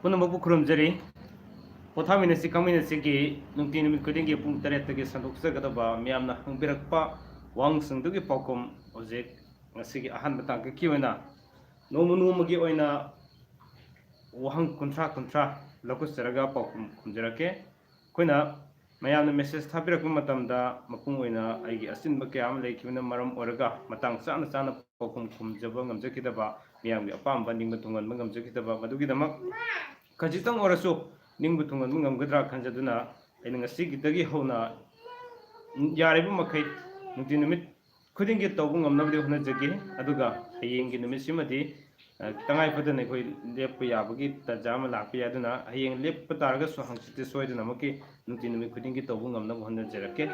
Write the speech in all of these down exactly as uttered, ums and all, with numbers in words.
ꯄꯨꯝꯅꯃꯛꯄꯨ ꯈꯨꯔꯨꯝꯖꯔꯤ꯫ ꯄꯣꯊꯥꯃꯤꯟꯅꯁꯤ ꯈꯪꯃꯤꯟꯅꯁꯤꯒꯤ ꯅꯨꯡꯇꯤ ꯅꯨꯃꯤꯠ ꯈꯨꯗꯤꯡꯒꯤ ꯄꯨꯡ ꯇꯔꯦꯠꯇꯒꯤ ꯁꯟꯗꯣꯛꯆꯒꯗꯕ ꯃꯤꯌꯥꯝꯅ ꯍꯪꯕꯤꯔꯛꯄ ꯋꯥꯍꯪꯁꯤꯡꯗꯨꯒꯤ ꯄꯥꯎꯈꯨꯝ ꯍꯧꯖꯤꯛ ꯉꯁꯤꯒꯤ ꯑꯍꯥꯟꯕ ꯇꯥꯡꯀꯛꯀꯤ ꯑꯣꯏꯅ ꯅꯣꯡꯃ ꯅꯣꯡꯃꯒꯤ ꯑꯣꯏꯅ ꯋꯥꯍꯪ ꯀꯨꯟꯊ꯭ꯔꯥ ꯀꯨꯟꯊ꯭ꯔꯥ ꯂꯧꯈꯠꯆꯔꯒ ꯄꯥꯎꯈꯨꯝ ꯈꯨꯝꯖꯔꯛꯀꯦ꯫ ꯑꯩꯈꯣꯏꯅ ꯃꯌꯥꯝꯅ ꯃꯦꯁꯦꯖ ꯊꯥꯕꯤꯔꯛꯄ ꯃꯇꯝꯗ ꯃꯄꯨꯡ ꯑꯣꯏꯅ ꯑꯩꯒꯤ ꯑꯆꯤꯟꯕ ꯀꯌꯥ ꯑꯃ ꯂꯩꯈꯤꯕꯅ ꯃꯔꯝ ꯑꯣꯏꯔꯒ ꯃꯇꯥꯡ ꯆꯥꯅ ꯆꯥꯅ ꯄꯥꯎꯈꯨꯝ ꯈꯨꯝꯖꯕ ꯉꯝꯖꯈꯤꯗꯕ, ꯃꯤꯌꯥꯝꯒꯤ ꯑꯄꯥꯝꯕ ꯅꯤꯡꯕ ꯊꯨꯡꯍꯟꯕ ꯉꯝꯖꯈꯤꯗꯕ, ꯃꯗꯨꯒꯤꯗꯃꯛ ꯈꯖꯤꯛꯇꯪ ꯑꯣꯏꯔꯁꯨ ꯅꯤꯡꯕ ꯊꯨꯡꯍꯟꯕ ꯉꯝꯒꯗ꯭ꯔꯥ ꯈꯟꯖꯗꯨꯅ ꯑꯩꯅ ꯉꯁꯤꯒꯤꯗꯒꯤ ꯍꯧꯅ ꯌꯥꯔꯤꯕ ꯃꯈꯩ ꯅꯨꯡꯇꯤ ꯅꯨꯃꯤꯠ ꯈꯨꯗꯤꯡꯒꯤ ꯇꯧꯕ ꯉꯝꯅꯕꯗꯤ ꯍꯣꯠꯅꯖꯒꯦ꯫ ꯑꯗꯨꯒ ꯍꯌꯦꯡꯒꯤ ꯅꯨꯃꯤꯠꯁꯤꯃꯗꯤ, ꯑ, ꯇꯉꯥꯏ ꯐꯗꯅ ꯑꯩꯈꯣꯏ ꯂꯦꯞꯄ ꯌꯥꯕꯒꯤ ꯇꯥꯟꯖꯥ ꯑꯃ ꯂꯥꯛꯄ ꯌꯥꯏ꯫ ꯑꯗꯨꯅ ꯍꯌꯦꯡ ꯂꯦꯞꯄ ꯇꯥꯔꯒꯁꯨ ꯍꯪꯆꯤꯠꯇꯤ ꯁꯣꯏꯗꯅꯃꯛꯀꯤ ꯅꯨꯡꯇꯤ ꯅꯨꯃꯤꯠ ꯈꯨꯗꯤꯡꯒꯤ ꯇꯧꯕ ꯉꯝꯅꯕ ꯍꯣꯠꯅꯖꯔꯛꯀꯦ꯫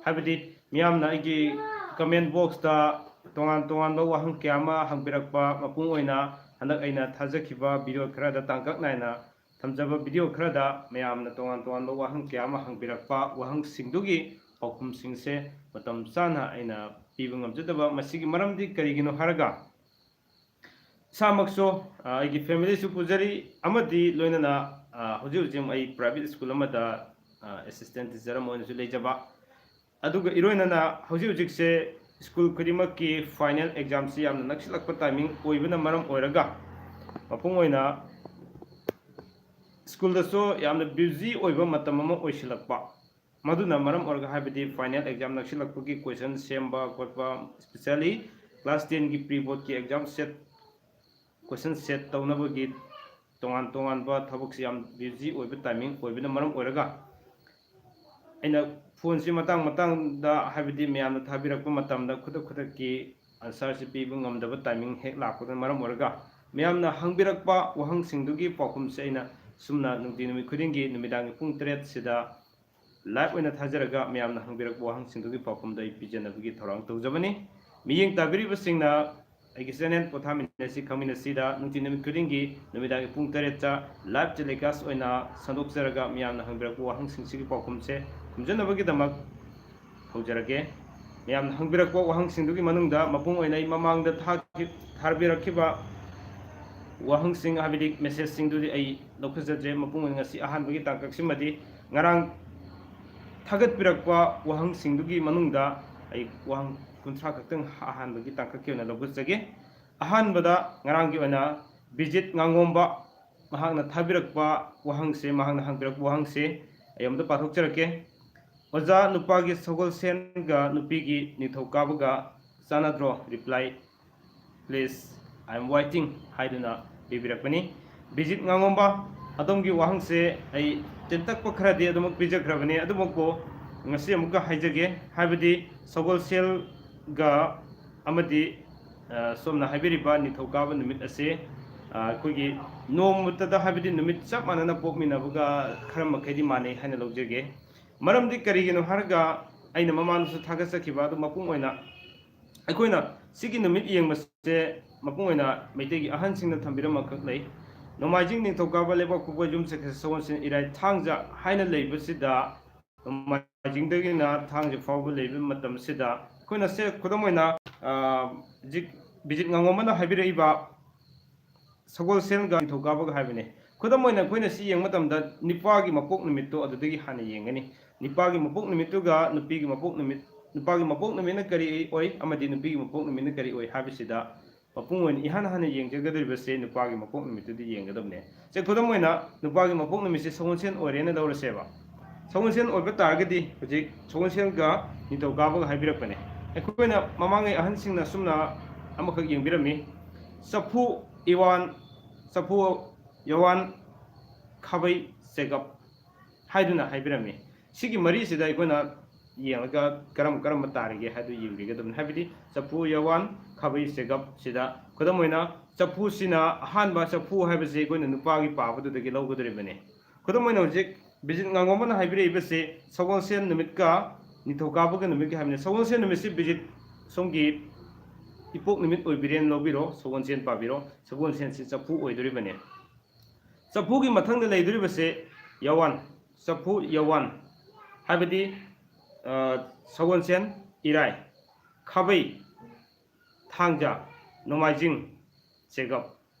ꯍꯥꯏꯕꯗꯤ ꯃꯤꯌꯥꯝꯅ ꯑꯩꯒꯤ comment boxꯇ ꯇꯣꯉꯥꯟ ꯇꯣꯉꯥꯟꯕ ꯋꯥꯍꯪ ꯀꯌꯥ ꯑꯃ ꯍꯪꯕꯤꯔꯛꯄ, ꯃꯄꯨꯡ ꯑꯣꯏꯅ ꯍꯟꯗꯛ ꯑꯩꯅ ꯊꯥꯖꯈꯤꯕ video ꯈꯔꯗ ꯇꯥꯡꯀꯛ ꯅꯥꯏꯅ ꯊꯝꯖꯕ video ꯈꯔꯗ ꯃꯌꯥꯝꯅ ꯇꯣꯉꯥꯟ ꯇꯣꯉꯥꯟꯕ ꯋꯥꯍꯪ ꯀꯌꯥ ꯑꯃ ꯍꯪꯕꯤꯔꯛꯄ, ꯋꯥꯍꯪꯁꯤꯡꯗꯨꯒꯤ ꯄꯥꯎꯈꯨꯝꯁꯤꯡꯁꯦ ꯃꯇꯝ ꯆꯥꯅ ꯑꯩꯅ ꯄꯤꯕ ꯉꯝꯖꯗꯕ꯫ ꯃꯁꯤꯒꯤ ꯃꯔꯝꯗꯤ ꯀꯔꯤꯒꯤꯅꯣ ꯍꯥꯏꯔꯒ, ꯏꯁꯥꯃꯛꯁꯨ, ꯑ, ꯑꯩꯒꯤ familyꯁꯨ ꯄꯨꯖꯔꯤ ꯑꯃꯗꯤ ꯂꯣꯏꯅꯅ, ꯑ, ꯍꯧꯖꯤꯛ ꯍꯧꯖꯤꯛ ꯑꯩ private school ꯑꯃꯗ, ꯑ, assistant teacher ꯑꯃ ꯑꯣꯏꯅꯁꯨ ꯂꯩꯖꯕ꯫ ꯑꯗꯨꯒ ꯏꯔꯣꯏꯅꯅ ꯍꯧꯖꯤꯛ ꯍꯧꯖꯤꯛꯁꯦ school ꯈꯨꯗꯤꯡꯃꯛꯀꯤ final examꯁꯤ ꯌꯥꯝꯅ ꯅꯛꯁꯤꯜꯂꯛꯄ timing ꯑꯣꯏꯕꯅ ꯃꯔꯝ ꯑꯣꯏꯔꯒ, ꯃꯄꯨꯡ ꯑꯣꯏꯅ schoolꯗꯁꯨ ꯌꯥꯝꯅ busy ꯑꯣꯏꯕ ꯃꯇꯝ ꯑꯃ ꯑꯣꯏꯁꯤꯜꯂꯛꯄ, ꯃꯗꯨꯅ ꯃꯔꯝ ꯑꯣꯏꯔꯒ, ꯍꯥꯏꯕꯗꯤ final exam ꯅꯛꯁꯤꯜꯂꯛꯄꯒꯤ question ꯁꯦꯝꯕ ꯈꯣꯠꯄ, especially class tenꯒꯤ pre boardꯀꯤ exam set, question set ꯇꯧꯅꯕꯒꯤ ꯇꯣꯉꯥꯟ ꯇꯣꯉꯥꯟꯕ ꯊꯕꯛꯁꯤ ꯌꯥꯝ busy ꯑꯣꯏꯕ timing ꯑꯣꯏꯕꯅ ꯃꯔꯝ ꯑꯣꯏꯔꯒ, ꯑꯩꯅ phoneꯁꯤ ꯃꯇꯥꯡ ꯃꯇꯥꯡꯗ, ꯍꯥꯏꯕꯗꯤ ꯃꯌꯥꯝꯅ ꯊꯥꯕꯤꯔꯛꯄ ꯃꯇꯝꯗ ꯈꯨꯗꯛ ꯈꯨꯗꯛꯀꯤ answerꯁꯤ ꯄꯤꯕ ꯉꯝꯗꯕ timing ꯍꯦꯛ ꯂꯥꯛꯄꯗꯨꯅ ꯃꯔꯝ ꯑꯣꯏꯔꯒ, ꯃꯌꯥꯝꯅ ꯍꯪꯕꯤꯔꯛꯄ ꯋꯥꯍꯪꯁꯤꯡꯗꯨꯒꯤ ꯄꯥꯎꯈꯨꯝꯁꯦ ꯑꯩꯅ ꯁꯨꯝꯅ ꯅꯨꯡꯇꯤ ꯅꯨꯃꯤꯠ ꯈꯨꯗꯤꯡꯒꯤ ꯅꯨꯃꯤꯗꯥꯡꯒꯤ ꯄꯨꯡ ꯇꯔꯦꯠꯁꯤꯗ live ꯑꯣꯏꯅ ꯊꯥꯖꯔꯒ ꯃꯌꯥꯝꯅ ꯍꯪꯕꯤꯔꯛꯄ ꯋꯥꯍꯪꯁꯤꯡꯗꯨꯒꯤ ꯄꯥꯎꯈꯨꯝꯗꯣ ꯑꯩ ꯄꯤꯖꯅꯕꯒꯤ ꯊꯧꯔꯥꯡ ꯇꯧꯖꯕꯅꯤ꯫ ꯃꯤꯠꯌꯦꯡ ꯇꯥꯕꯤꯔꯤꯕꯁꯤꯡꯅ ꯑꯩꯒꯤ channel ꯄꯣꯊꯥꯃꯤꯟꯅꯁꯤ ꯈꯪꯃꯤꯟꯅꯁꯤꯗ ꯅꯨꯡꯇꯤ ꯅꯨꯃꯤꯠ ꯈꯨꯗꯤꯡꯒꯤ ꯅꯨꯃꯤꯗꯥꯡꯒꯤ ꯄꯨꯡ ꯇꯔꯦꯠꯇ live telecast ꯑꯣꯏꯅ ꯁꯟꯗꯣꯛꯆꯔꯒ ꯃꯤꯌꯥꯝꯅ ꯍꯪꯕꯤꯔꯛꯄ ꯋꯥꯍꯪꯁꯤꯡꯁꯤꯒꯤ ꯄꯥꯎꯈꯨꯝꯁꯦ ꯈꯨꯝꯖꯅꯕꯒꯤꯗꯃꯛ ꯍꯧꯖꯔꯒꯦ꯫ ꯃꯌꯥꯝꯅ ꯍꯪꯕꯤꯔꯛꯄ ꯋꯥꯍꯪꯁꯤꯡꯗꯨꯒꯤ ꯃꯅꯨꯡꯗ ꯃꯄꯨꯡ ꯑꯣꯏꯅ ꯑꯩ ꯃꯃꯥꯡꯗ ꯊꯥꯈꯤ-, ꯊꯥꯕꯤꯔꯛꯈꯤꯕ ꯋꯥꯍꯪꯁꯤꯡ, ꯍꯥꯏꯕꯗꯤ messageꯁꯤꯡꯗꯨꯗꯤ ꯑꯩ ꯂꯧꯈꯠꯆꯗ꯭ꯔꯦ꯫ ꯃꯄꯨꯡ ꯑꯣꯏꯅ ꯉꯁꯤ ꯑꯍꯥꯟꯕꯒꯤ ꯇꯥꯡꯀꯛꯁꯤꯃꯗꯤ ꯉꯔꯥꯡ ꯊꯥꯒꯠꯄꯤꯔꯛꯄ ꯋꯥꯍꯪꯁꯤꯡꯗꯨꯒꯤ ꯃꯅꯨꯡꯗ ꯑꯩ ꯋꯥꯍꯪ ꯀꯨꯟꯊ꯭ꯔꯥ ꯈꯛꯇꯪ ꯑꯍꯥꯟꯕꯒꯤ ꯇꯥꯡꯀꯛꯀꯤ ꯑꯣꯏꯅ ꯂꯧꯈꯠꯆꯒꯦ꯫ ꯑꯍꯥꯟꯕꯗ ꯉꯔꯥꯡꯒꯤ ꯑꯣꯏꯅ ꯕꯤꯖꯤꯠ ꯉꯥꯉꯣꯝꯕ ꯃꯍꯥꯛꯅ ꯊꯥꯕꯤꯔꯛꯄ ꯋꯥꯍꯪꯁꯦ, ꯃꯍꯥꯛꯅ ꯍꯪꯕꯤꯔꯛꯄ ꯋꯥꯍꯪꯁꯦ ꯑꯩ ꯑꯃꯇ ꯄꯥꯊꯣꯛꯆꯔꯛꯀꯦ꯫ "ꯑꯣꯖꯥ, ꯅꯨꯄꯥꯒꯤ ꯁꯒꯣꯜꯁꯦꯟꯒ ꯅꯨꯄꯤꯒꯤ ꯅꯤꯡꯊꯧꯀꯥꯕꯒ ꯆꯥꯟꯅꯗ꯭ꯔꯣ? Reply please, I am waiting" ꯍꯥꯏꯗꯨꯅ ꯄꯤꯕꯤꯔꯛꯄꯅꯤ꯫ ꯕꯤꯖꯤꯠ ꯉꯥꯉꯣꯝꯕ, ꯑꯗꯣꯝꯒꯤ ꯋꯥꯍꯪꯁꯦ ꯑꯩ ꯇꯦꯟꯇꯛꯄ ꯈꯔꯗꯤ ꯑꯗꯨꯃꯛ ꯄꯤꯖꯈ꯭ꯔꯕꯅꯤ, ꯑꯗꯨꯃꯛꯄꯨ ꯉꯁꯤ ꯑꯃꯨꯛꯀ ꯍꯥꯏꯖꯒꯦ꯫ ꯍꯥꯏꯕꯗꯤ ꯁꯒꯣꯜꯁꯦꯜꯒ ꯑꯃꯗꯤ, ꯑ, ꯁꯣꯝꯅ ꯍꯥꯏꯕꯤꯔꯤꯕ ꯅꯤꯡꯊꯧꯀꯥꯕ ꯅꯨꯃꯤꯠ ꯑꯁꯦ, ꯑ, ꯑꯩꯈꯣꯏꯒꯤ ꯅꯣꯡꯃꯇꯗ, ꯍꯥꯏꯕꯗꯤ ꯅꯨꯃꯤꯠ ꯆꯞ ꯃꯥꯟꯅꯅ ꯄꯣꯛꯃꯤꯟꯅꯕꯒ ꯈꯔ ꯃꯈꯩꯗꯤ ꯃꯥꯟꯅꯩ ꯍꯥꯏꯅ ꯂꯧꯖꯒꯦ꯫ ꯃꯔꯝꯗꯤ ꯀꯔꯤꯒꯤꯅꯣ ꯍꯥꯏꯔꯒ, ꯑꯩꯅ ꯃꯃꯥꯡꯗꯁꯨ ꯊꯥꯒꯠꯆꯈꯤꯕ ꯑꯗꯨ ꯃꯄꯨꯡ ꯑꯣꯏꯅ, ꯑꯩꯈꯣꯏꯅ ꯁꯤꯒꯤ ꯅꯨꯃꯤꯠ ꯌꯦꯡꯕꯁꯦ ꯃꯄꯨꯡ ꯑꯣꯏꯅ ꯃꯩꯇꯩꯒꯤ ꯑꯍꯟꯁꯤꯡꯅ ꯊꯝꯕꯤꯔꯝꯕꯈꯛ ꯂꯩ꯫ ꯅꯣꯡꯃꯥꯏꯖꯤꯡ, ꯅꯤꯡꯊꯧꯀꯥꯕ, ꯂꯩꯕꯥꯛꯄꯣꯛꯄ, ꯌꯨꯝꯁꯀꯩꯁ, ꯁꯒꯣꯜꯁꯦꯟ, ꯏꯔꯥꯏ, ꯊꯥꯡꯖ ꯍꯥꯏꯅ ꯂꯩꯕꯁꯤꯗ, ꯅꯣꯡꯃꯥꯏꯖꯤꯡꯗꯒꯤꯅ ꯊꯥꯡꯖ ꯐꯥꯎꯕ ꯂꯩꯕ ꯃꯇꯝꯁꯤꯗ, ꯑꯩꯈꯣꯏꯅ ꯁꯦ, ꯈꯨꯗꯝ ꯑꯣꯏꯅ, ꯑ, ꯍꯧꯖꯤꯛ ꯕꯤꯖꯤꯠ ꯉꯥꯉꯣꯝꯕꯅ ꯍꯥꯏꯕꯤꯔꯛꯏꯕ ꯁꯒꯣꯜꯁꯦꯟꯒ ꯅꯤꯡꯊꯧꯀꯥꯕꯒ ꯍꯥꯏꯕꯅꯤ꯫ ꯈꯨꯗꯝ ꯑꯣꯏꯅ ꯑꯩꯈꯣꯏꯅ ꯁꯤ ꯌꯦꯡꯕ ꯃꯇꯝꯗ ꯅꯤꯄꯥꯒꯤ ꯃꯄꯣꯛ ꯅꯨꯃꯤꯠꯇꯣ ꯑꯗꯨꯗꯒꯤ ꯍꯥꯟꯅ ꯌꯦꯡꯒꯅꯤ꯫ ꯅꯤꯄꯥꯒꯤ ꯃꯄꯣꯛ ꯅꯨꯃꯤꯠꯇꯨꯒ ꯅꯨꯄꯤꯒꯤ ꯃꯄꯣꯛ ꯅꯨꯃꯤꯠ, ꯅꯨꯄꯥꯒꯤ ꯃꯄꯣꯛ ꯅꯨꯃꯤꯠꯅ ꯀꯔꯤ ꯑꯣꯏ ꯑꯃꯗꯤ ꯅꯨꯄꯤꯒꯤ ꯃꯄꯣꯛ ꯅꯨꯃꯤꯠꯅ ꯀꯔꯤ ꯑꯣꯏ ꯍꯥꯏꯕꯁꯤꯗ ꯃꯄꯨꯡ ꯑꯣꯏꯅ ꯏꯍꯥꯟ ꯍꯥꯟꯅ ꯌꯦꯡꯖꯒꯗꯧꯔꯤꯕꯁꯦ ꯅꯨꯄꯥꯒꯤ ꯃꯄꯣꯛ ꯅꯨꯃꯤꯠꯇꯨꯗꯤ ꯌꯦꯡꯒꯗꯕꯅꯦ꯫ ꯁꯦ, ꯈꯨꯗꯝ ꯑꯣꯏꯅ ꯅꯨꯄꯥꯒꯤ ꯃꯄꯣꯛ ꯅꯨꯃꯤꯠꯁꯦ ꯁꯒꯣꯜꯁꯦꯟ ꯑꯣꯏꯔꯦꯅ ꯂꯧꯔꯁꯦꯕ꯫ ꯁꯒꯣꯜꯁꯦꯟ ꯑꯣꯏꯕ ꯇꯥꯔꯒꯗꯤ ꯍꯧꯖꯤꯛ ꯁꯒꯣꯜꯁꯦꯟꯒ ꯅꯤꯡꯊꯧꯀꯥꯕꯒ ꯍꯥꯏꯕꯤꯔꯛꯄꯅꯦ꯫ ꯑꯩꯈꯣꯏꯅ ꯃꯃꯥꯡꯉꯩ ꯑꯍꯟꯁꯤꯡꯅ ꯑꯁꯨꯝꯅ ꯑꯃꯈꯛ ꯌꯦꯡꯕꯤꯔꯝꯃꯤ, ꯆꯐꯨ ꯏꯋꯥꯟ, ꯆꯐꯨ ꯌꯥꯋꯥꯟ, ꯈꯥꯕꯩ ꯆꯦꯒꯞ ꯍꯥꯏꯗꯨꯅ ꯍꯥꯏꯕꯤꯔꯝꯃꯤ꯫ ꯁꯤꯒꯤ ꯃꯔꯤꯁꯤꯗ ꯑꯩꯈꯣꯏꯅ ꯌꯦꯡꯉꯒ ꯀꯔꯝ ꯀꯔꯝꯕ ꯇꯥꯔꯤꯒꯦ ꯍꯥꯏꯗꯨ ꯌꯦꯡꯕꯤꯒꯗꯕꯅꯤ꯫ ꯍꯥꯏꯕꯗꯤ ꯆꯐꯨ ꯌꯥꯋꯥꯟ ꯈꯥꯕꯩ ꯆꯦꯒꯞꯁꯤꯗ, ꯈꯨꯗꯝ ꯑꯣꯏꯅ ꯆꯐꯨꯁꯤꯅ, ꯑꯍꯥꯟꯕ ꯆꯐꯨ ꯍꯥꯏꯕꯁꯤ ꯑꯩꯈꯣꯏꯅ ꯅꯨꯄꯥꯒꯤ ꯄꯥꯕꯗꯨꯗꯒꯤ ꯂꯧꯒꯗꯧꯔꯤꯕꯅꯤ꯫ ꯈꯨꯗꯝ ꯑꯣꯏꯅ ꯍꯧꯖꯤꯛ ꯕꯤꯖꯤꯠ ꯉꯥꯉꯣꯝꯕꯅ ꯍꯥꯏꯕꯤꯔꯛꯏꯕꯁꯤ ꯁꯒꯣꯜꯁꯦꯟ ꯅꯨꯃꯤꯠꯀ ꯅꯤꯡꯊꯧꯀꯥꯕꯒ ꯅꯨꯃꯤꯠꯀ ꯍꯥꯏꯕꯅꯤ꯫ ꯁꯒꯣꯜꯁꯦꯟ ꯅꯨꯃꯤꯠꯁꯤ ꯕꯤꯖꯤꯠ ꯁꯣꯝꯒꯤ ꯏꯄꯣꯛ ꯅꯨꯃꯤꯠ ꯑꯣꯏꯕꯤꯔꯦꯅ ꯂꯧꯕꯤꯔꯣ, ꯁꯒꯣꯜꯁꯦꯟ ꯄꯥꯕꯤꯔꯣ꯫ ꯁꯒꯣꯜꯁꯦꯟꯁꯤ ꯆꯐꯨ ꯑꯣꯏꯗꯣꯔꯤꯕꯅꯤ꯫ ꯆꯐꯨꯒꯤ ꯃꯊꯪꯗ ꯂꯩꯗꯣꯔꯤꯕꯁꯦ ꯌꯥꯋꯥꯟ, ꯆꯐꯨ ꯌꯥꯋꯥꯟ, ꯍꯥꯏꯕꯗꯤ, ꯑ, ꯁꯒꯣꯜꯁꯦꯟ, ꯏꯔꯥꯏ, ꯈꯥꯕꯩ, ꯊꯥꯡꯖ, ꯅꯣꯡꯃꯥꯏꯖꯤꯡ, ꯆꯦꯒꯞ꯫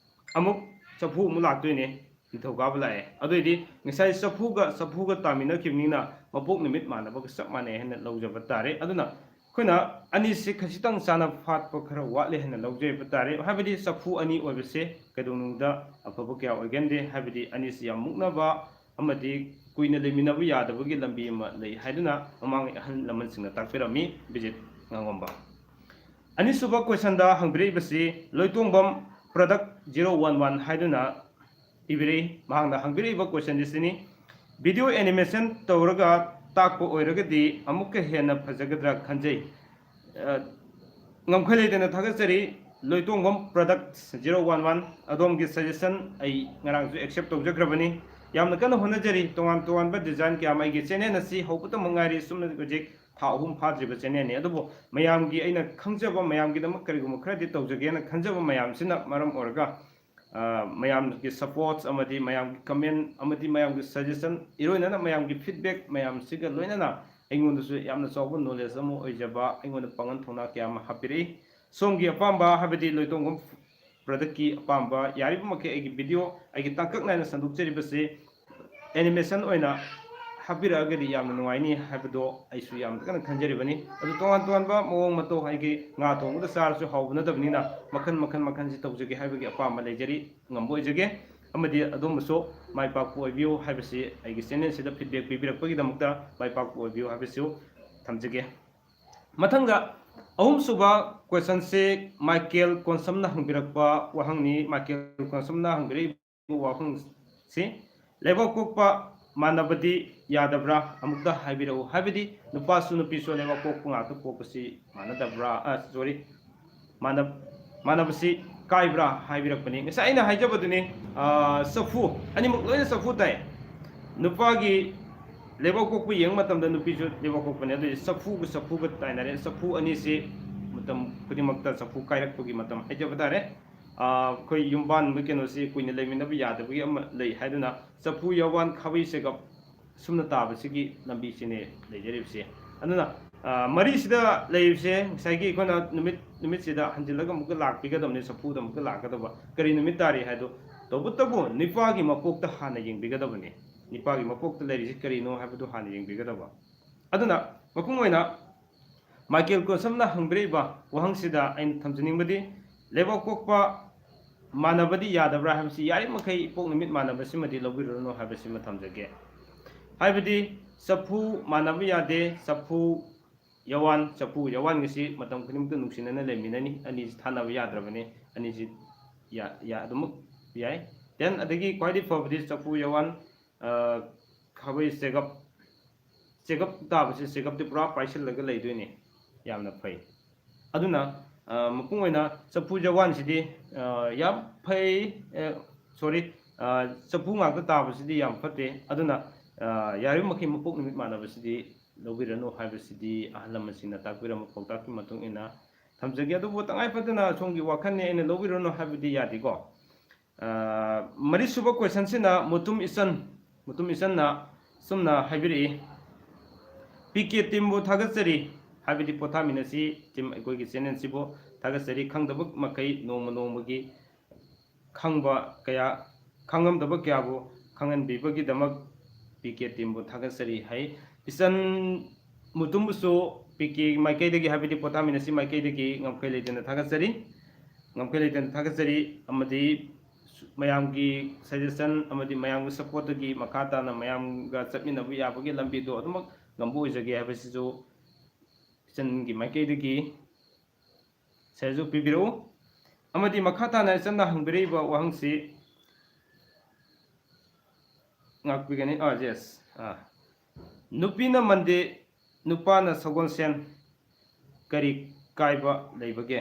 ꯑꯃꯨꯛ ꯆꯐꯨ ꯑꯃꯨꯛ ꯂꯥꯛꯇꯣꯏꯅꯦ, ꯅꯤꯡꯊꯧꯀꯥꯕ ꯂꯥꯛꯑꯦ꯫ ꯑꯗꯨꯑꯣꯏꯗꯤ ꯉꯁꯥꯏ ꯆꯐꯨꯒ ꯆꯐꯨꯒ ꯇꯥꯃꯤꯟꯅꯈꯤꯕꯅꯤꯅ ꯃꯄꯣꯛ ꯅꯨꯃꯤꯠ ꯃꯥꯟꯅꯕꯒ ꯆꯞ ꯃꯥꯟꯅꯩ ꯍꯥꯏꯅ ꯂꯧꯖꯕ ꯇꯥꯔꯦ꯫ ꯑꯗꯨꯅ ꯑꯩꯈꯣꯏꯅ ꯑꯅꯤꯁꯤ ꯈꯖꯤꯛꯇꯪ ꯆꯥꯅ ꯐꯥꯠꯄ ꯈꯔ ꯋꯥꯠꯂꯦ ꯍꯥꯏꯅ ꯂꯧꯖꯕ ꯇꯥꯔꯦ꯫ ꯍꯥꯏꯕꯗꯤ ꯆꯐꯨ ꯑꯅꯤ ꯑꯣꯏꯕꯁꯦ ꯀꯩꯗꯧꯅꯨꯡꯗ ꯑꯐꯕ ꯀꯌꯥ ꯑꯣꯏꯒꯟꯗꯦ꯫ ꯍꯥꯏꯕꯗꯤ ꯑꯅꯤꯁꯤ ꯌꯥꯝ ꯃꯨꯛꯅꯕ ꯑꯃꯗꯤ ꯀꯨꯏꯅ ꯂꯩꯃꯤꯟꯅꯕ ꯌꯥꯗꯕꯒꯤ ꯂꯝꯕꯤ ꯑꯃ ꯂꯩ ꯍꯥꯏꯗꯨꯅ ꯃꯃꯥꯡꯒꯤ ꯑꯍꯜ ꯂꯃꯟꯁꯤꯡꯅ ꯇꯥꯛꯄꯤꯔꯝꯃꯤ꯫ ꯕꯤꯖꯤꯠ ꯉꯥꯉꯣꯝꯕ꯫ ꯑꯅꯤꯁꯨꯕ questionꯗ ꯍꯪꯕꯤꯔꯛꯏꯕꯁꯤ ꯂꯣꯏꯇꯣꯡꯕꯝ product zero one one ꯍꯥꯏꯗꯨꯅ ꯏꯕꯤꯔꯛꯏ꯫ ꯃꯍꯥꯛꯅ ꯍꯪꯕꯤꯔꯛꯏꯕ questionꯗꯤ ꯁꯤꯅꯤ, video animation ꯇꯧꯔꯒ ꯇꯥꯛꯄ ꯑꯣꯏꯔꯒꯗꯤ ꯑꯃꯨꯛꯀ ꯍꯦꯟꯅ ꯐꯖꯒꯗ꯭ꯔꯥ ꯈꯟꯖꯩ꯫ ꯑ, ꯉꯝꯈꯩ ꯂꯩꯇꯅ ꯊꯥꯒꯠꯆꯔꯤ꯫ ꯂꯣꯏꯇꯣꯡꯕꯝ product zero one one, ꯑꯗꯣꯝꯒꯤ suggestion ꯑꯩ ꯉꯔꯥꯡꯁꯨ accept ꯇꯧꯖꯈ꯭ꯔꯕꯅꯤ꯫ ꯌꯥꯝꯅ ꯀꯟꯅ ꯍꯣꯠꯅꯖꯔꯤ꯫ ꯇꯣꯉꯥꯟ ꯇꯣꯉꯥꯟꯕ design ꯀꯌꯥ ꯑꯃ ꯑꯩꯒꯤ channel ꯑꯁꯤ ꯍꯧꯕꯇ ꯉꯥꯏꯔꯤ꯫ ꯁꯨꯝꯅ ꯍꯧꯖꯤꯛ ꯊꯥ ꯑꯍꯨꯝ ꯐꯥꯗ꯭ꯔꯤꯕ channelꯅꯤ꯫ ꯑꯗꯨꯕꯨ ꯃꯌꯥꯝꯒꯤ ꯑꯩꯅ ꯈꯪꯖꯕ, ꯃꯌꯥꯝꯒꯤꯗꯃꯛ ꯀꯔꯤꯒꯨꯝꯕ ꯈꯔꯗꯤ ꯇꯧꯖꯒꯦꯅ ꯈꯟꯖꯕ ꯃꯌꯥꯝꯁꯤꯅ ꯃꯔꯝ ꯑꯣꯏꯔꯒ, ꯑ, ꯃꯌꯥꯝꯒꯤ supports ꯑꯃꯗꯤ ꯃꯌꯥꯝꯒꯤ comment ꯑꯃꯗꯤ ꯃꯌꯥꯝꯒꯤ suggestion, ꯏꯔꯣꯏꯅꯅ ꯃꯌꯥꯝꯒꯤ feedback ꯃꯌꯥꯝꯁꯤꯒ ꯂꯣꯏꯅꯅ ꯑꯩꯉꯣꯟꯗꯁꯨ ꯌꯥꯝꯅ ꯆꯥꯎꯕ knowledge ꯑꯃ ꯑꯣꯏꯖꯕ, ꯑꯩꯉꯣꯟꯗ ꯄꯥꯡꯒꯜ ꯊꯧꯅꯥ ꯀꯌꯥ ꯑꯃ ꯍꯥꯞꯄꯤꯔꯛꯏ꯫ ꯁꯣꯝꯒꯤ ꯑꯄꯥꯝꯕ, ꯍꯥꯏꯕꯗꯤ ꯂꯣꯏꯇꯣꯡꯕꯝ productꯀꯤ ꯑꯄꯥꯝꯕ, ꯌꯥꯔꯤꯕ ꯃꯈꯩ ꯑꯩꯒꯤ video, ꯑꯩꯒꯤ ꯇꯥꯡꯀꯛ ꯅꯥꯏꯅ ꯁꯟꯗꯣꯛꯆꯔꯤꯕꯁꯤ animation ꯑꯣꯏꯅ ꯍꯥꯞꯄꯤꯔꯛꯑꯒꯗꯤ ꯌꯥꯝꯅ ꯅꯨꯡꯉꯥꯏꯅꯤ ꯍꯥꯏꯕꯗꯣ ꯑꯩꯁꯨ ꯌꯥꯝꯅ ꯀꯟꯅ ꯈꯟꯖꯔꯤꯕꯅꯤ꯫ ꯑꯗꯨ ꯇꯣꯉꯥꯟ ꯇꯣꯉꯥꯟꯕ ꯃꯑꯣꯡ ꯃꯇꯧ, ꯑꯩꯒꯤ ꯉꯥ ꯊꯣꯡꯕꯗ ꯆꯥꯔꯁꯨ ꯍꯥꯎꯕ ꯅꯠꯇꯕꯅꯤꯅ ꯃꯈꯜ ꯃꯈꯜ ꯃꯈꯜꯁꯤ ꯇꯧꯖꯒꯦ ꯍꯥꯏꯕꯒꯤ ꯑꯄꯥꯝꯕ ꯂꯩꯖꯔꯤ, ꯉꯝꯕ ꯑꯣꯏꯖꯒꯦ꯫ ꯑꯃꯗꯤ ꯑꯗꯣꯝꯕꯨꯁꯨ ꯃꯥꯏ ꯄꯥꯛꯄ ꯑꯣꯏꯕꯤꯌꯨ ꯍꯥꯏꯕꯁꯤ, ꯑꯩꯒꯤ channelꯁꯤꯗ feedback ꯄꯤꯕꯤꯔꯛꯄꯒꯤꯗꯃꯛꯇ ꯃꯥꯏ ꯄꯥꯛꯄ ꯑꯣꯏꯕꯤꯌꯨ ꯍꯥꯏꯕꯁꯤꯁꯨ ꯊꯝꯖꯒꯦ꯫ ꯃꯊꯪꯗ ꯑꯍꯨꯝꯁꯨꯕ questionꯁꯦ ꯃꯥꯏꯀꯦꯜ ꯀꯣꯟꯁꯝꯅ ꯍꯪꯕꯤꯔꯛꯄ ꯋꯥꯍꯪꯅꯤ꯫ ꯃꯥꯏꯀꯦꯜ ꯀꯣꯟꯁꯝꯅ ꯍꯪꯕꯤꯔꯛꯏꯕ ꯋꯥꯍꯪꯁꯤ, ꯂꯩꯕꯥꯛ ꯄꯣꯛꯄ ꯃꯥꯟꯅꯕꯗꯤ ꯌꯥꯗꯕ꯭ꯔꯥ? ꯑꯃꯨꯛꯇ ꯍꯥꯏꯕꯤꯔꯛꯎ꯫ ꯍꯥꯏꯕꯗꯤ ꯅꯨꯄꯥꯁꯨ ꯅꯨꯄꯤꯁꯨ ꯂꯩꯕꯥꯛ ꯄꯣꯛꯄ ꯉꯥꯛꯇ ꯄꯣꯛꯄꯁꯤ ꯃꯥꯟꯅꯗꯕ꯭ꯔꯥ? ꯑ, sorry, ꯃꯥꯟꯅ-, ꯃꯥꯟꯅꯕꯁꯤ ꯀꯥꯏꯕ꯭ꯔꯥ ꯍꯥꯏꯕꯤꯔꯛꯄꯅꯤ꯫ ꯉꯁꯥꯏ ꯑꯩꯅ ꯍꯥꯏꯖꯕꯗꯨꯅꯤ, ꯑ, ꯆꯐꯨ, ꯑꯅꯤꯃꯛ ꯂꯣꯏꯅ ꯆꯐꯨ ꯇꯥꯏ꯫ ꯅꯨꯄꯥꯒꯤ ꯂꯩꯕꯥꯛ ꯄꯣꯛꯄ ꯌꯦꯡꯕ ꯃꯇꯝꯗ ꯅꯨꯄꯤꯁꯨ ꯂꯩꯕꯥꯛ ꯄꯣꯛꯄꯅꯤ꯫ ꯑꯗꯨꯗꯤ ꯆꯐꯨꯒ ꯆꯐꯨꯒ ꯇꯥꯏꯅꯔꯦ꯫ ꯆꯐꯨ ꯑꯅꯤꯁꯤ ꯃꯇꯝ ꯈꯨꯗꯤꯡꯃꯛꯇ ꯆꯐꯨ ꯀꯥꯏꯔꯛꯄꯒꯤ ꯃꯇꯝ ꯍꯥꯏꯖꯕ ꯇꯥꯔꯦ꯫ ꯑ, ꯑꯩꯈꯣꯏ ꯌꯨꯝꯕꯥꯟꯕ ꯀꯩꯅꯣꯁꯤ ꯀꯨꯏꯅ ꯂꯩꯃꯤꯟꯅꯕ ꯌꯥꯗꯕꯒꯤ ꯑꯃ ꯂꯩ ꯍꯥꯏꯗꯨꯅ ꯆꯐꯨ, ꯌꯥꯋꯥꯟ, ꯈꯥꯕꯩ, ꯆꯦꯒꯞ ꯁꯨꯝꯅ ꯇꯥꯕꯁꯤꯒꯤ ꯂꯝꯕꯤꯁꯤꯅꯦ ꯂꯩꯖꯔꯤꯕꯁꯦ꯫ ꯑꯗꯨꯅ ꯃꯔꯤꯁꯤꯗ ꯂꯩꯔꯤꯕꯁꯦ ꯉꯁꯥꯏꯒꯤ ꯑꯩꯈꯣꯏꯅ ꯅꯨꯃꯤꯠ ꯅꯨꯃꯤꯠꯁꯤꯗ ꯍꯟꯖꯤꯜꯂꯒ ꯑꯃꯨꯛꯀ ꯂꯥꯛꯄꯤꯒꯗꯕꯅꯤ, ꯆꯐꯨꯗ ꯑꯃꯨꯛꯀ ꯂꯥꯛꯀꯗꯕ꯫ ꯀꯔꯤ ꯅꯨꯃꯤꯠ ꯇꯥꯔꯤ ꯍꯥꯏꯗꯣ, ꯇꯧꯕꯇꯕꯨ ꯅꯤꯄꯥꯒꯤ ꯃꯄꯣꯛꯇ ꯍꯥꯟꯅ ꯌꯦꯡꯕꯤꯒꯗꯕꯅꯤ꯫ ꯅꯤꯄꯥꯒꯤ ꯃꯄꯣꯛꯇ ꯂꯩꯔꯤꯁꯤ ꯀꯔꯤꯅꯣ ꯍꯥꯏꯕꯗꯨ ꯍꯥꯟꯅ ꯌꯦꯡꯕꯤꯒꯗꯕ꯫ ꯑꯗꯨꯅ ꯃꯄꯨꯡ ꯑꯣꯏꯅ ꯃꯥꯏꯀꯦꯜ ꯀꯣꯁꯝꯅ ꯍꯪꯕꯤꯔꯛꯏꯕ ꯋꯥꯍꯪꯁꯤꯗ ꯑꯩꯅ ꯊꯝꯖꯅꯤꯡꯕꯗꯤ, ꯂꯩꯕꯥꯛ ꯄꯣꯛꯄ ꯃꯥꯟꯅꯕꯗꯤ ꯌꯥꯗꯕ꯭ꯔꯥ ꯍꯥꯏꯕꯁꯤ ꯌꯥꯔꯤꯕꯃꯈꯩ ꯏꯄꯣꯛ ꯅꯨꯃꯤꯠ ꯃꯥꯟꯅꯕꯁꯤꯃꯗꯤ ꯂꯧꯕꯤꯔꯨꯔꯅꯨ ꯍꯥꯏꯕꯁꯤꯃ ꯊꯝꯖꯒꯦ꯫ ꯍꯥꯏꯕꯗꯤ ꯆꯐꯨ ꯃꯥꯟꯅꯕ ꯌꯥꯗꯦ, ꯆꯐꯨ ꯌꯥꯋꯥꯟ, ꯆꯐꯨ ꯌꯥꯋꯥꯟꯒꯁꯤ ꯃꯇꯝ ꯈꯨꯗꯤꯡꯃꯛꯇ ꯅꯨꯡꯁꯤꯅꯅ ꯂꯩꯃꯤꯟꯅꯅꯤ꯫ ꯑꯅꯤꯁꯤ ꯊꯥꯅꯕ ꯌꯥꯗ꯭ꯔꯕꯅꯤ꯫ ꯑꯅꯤꯁꯤ ꯌꯥ- ꯌꯥ- ꯑꯗꯨꯃꯛ ꯌꯥꯏ꯫ Then ꯑꯗꯒꯤ ꯈ꯭ꯋꯥꯏꯗꯒꯤ ꯐꯕꯗꯤ ꯆꯐꯨ ꯌꯥꯋꯥꯟ, ꯑ, ꯈꯥꯕꯩ ꯆꯦꯒꯞ, ꯆꯦꯒꯞ ꯇꯥꯕꯁꯤ, ꯆꯦꯒꯞꯇꯤ ꯄꯨꯔꯥ ꯄꯥꯏꯁꯤꯜꯂꯒ ꯂꯩꯗꯣꯏꯅꯤ꯫ ꯌꯥꯝꯅ ꯐꯩ꯫ ꯑꯗꯨꯅ, ꯑ, ꯃꯄꯨꯡ ꯑꯣꯏꯅ ꯆꯐꯨ ꯌꯥꯋꯥꯟꯁꯤꯗꯤ, ꯑ, ꯌꯥꯝ ꯐꯩ꯫ ꯑ, sorry, ꯑ, ꯆꯐꯨ ꯉꯥꯛꯇ ꯇꯥꯕꯁꯤꯗꯤ ꯌꯥꯝ ꯐꯠꯇꯦ꯫ ꯑꯗꯨꯅ, ꯑ, ꯌꯥꯔꯤꯕ ꯃꯈꯩ ꯃꯄꯣꯛ ꯅꯨꯃꯤꯠ ꯃꯥꯟꯅꯕꯁꯤꯗꯤ ꯂꯧꯕꯤꯔꯅꯨ ꯍꯥꯏꯕꯁꯤꯗꯤ ꯑꯍꯜ ꯂꯃꯟꯁꯤꯡꯅ ꯇꯥꯛꯄꯤꯔꯝꯕ ꯄꯥꯎꯇꯥꯛꯀꯤ ꯃꯇꯨꯡ ꯏꯟꯅ ꯊꯝꯖꯒꯦ꯫ ꯑꯗꯨꯕꯨ ꯇꯉꯥꯏ ꯐꯗꯅ ꯁꯣꯝꯒꯤ ꯋꯥꯈꯜꯅꯤ, ꯑꯩꯅ ꯂꯧꯕꯤꯔꯅꯨ ꯍꯥꯏꯕꯗꯤ ꯌꯥꯗꯦꯀꯣ꯫ ꯑ, ꯃꯔꯤꯁꯨꯕ questionꯁꯤꯅ ꯃꯨꯇꯨꯝ ꯏꯆꯟ, ꯃꯨꯇꯨꯝ ꯏꯆꯟꯅ ꯁꯨꯝꯅ ꯍꯥꯏꯕꯤꯔꯛꯏ, "ꯄꯤ ꯀꯦ teamꯕꯨ ꯊꯥꯒꯠꯆꯔꯤ, ꯍꯥꯏꯕꯗꯤ ꯄꯣꯊꯥꯃꯤꯟꯅꯁꯤ team ꯑꯩꯈꯣꯏꯒꯤ channelꯁꯤꯕꯨ ꯊꯥꯒꯠꯆꯔꯤ꯫ ꯈꯪꯗꯕ ꯃꯈꯩ ꯅꯣꯡꯃ ꯅꯣꯡꯃꯒꯤ ꯈꯪꯕ ꯀꯌꯥ, ꯈꯪꯉꯝꯗꯕ ꯀꯌꯥꯕꯨ ꯈꯪꯍꯟꯕꯤꯕꯒꯤꯗꯃꯛ ꯄꯤ ꯀꯦ teamꯕꯨ ꯊꯥꯒꯠꯆꯔꯤ" ꯍꯥꯏ꯫ ꯏꯆꯟ ꯃꯨꯇꯨꯝꯕꯨꯁꯨ ꯄꯤ ꯀꯦ ꯃꯥꯏꯀꯩꯗꯒꯤ, ꯍꯥꯏꯕꯗꯤ ꯄꯣꯊꯥꯃꯤꯟꯅꯁꯤ ꯃꯥꯏꯀꯩꯗꯒꯤ ꯉꯝꯈꯩ ꯂꯩꯇꯅ ꯊꯥꯒꯠꯆꯔꯤ, ꯉꯝꯈꯩ ꯂꯩꯇꯅ ꯊꯥꯒꯠꯆꯔꯤ꯫ ꯑꯃꯗꯤ ꯃꯌꯥꯝꯒꯤ suggestion ꯑꯃꯗꯤ ꯃꯌꯥꯝꯒꯤ supportꯇꯒꯤ ꯃꯈꯥ ꯇꯥꯅ ꯃꯌꯥꯝꯒ ꯆꯠꯃꯤꯟꯅꯕ ꯌꯥꯕꯒꯤ ꯂꯝꯕꯤꯗꯣ ꯑꯗꯨꯃꯛ ꯉꯝꯕ ꯑꯣꯏꯖꯒꯦ ꯍꯥꯏꯕꯁꯤꯁꯨ ꯏꯆꯟꯒꯤ ꯃꯥꯏꯀꯩꯗꯒꯤ ꯁꯦꯜꯁꯨ ꯄꯤꯕꯤꯔꯛꯎ꯫ ꯑꯃꯗꯤ ꯃꯈꯥ ꯇꯥꯅ ꯏꯆꯟꯅ ꯍꯪꯕꯤꯔꯛꯏꯕ ꯋꯥꯍꯪꯁꯤ ꯉꯥꯛꯄꯤꯒꯅꯤ꯫ ꯑꯥ, yes, ꯑꯥ, "ꯅꯨꯄꯤꯅ ꯃꯟꯗꯦ, ꯅꯨꯄꯥꯅ ꯁꯒꯣꯜꯁꯦꯟ, ꯀꯔꯤ ꯀꯥꯏꯕ ꯂꯩꯕꯒꯦ?"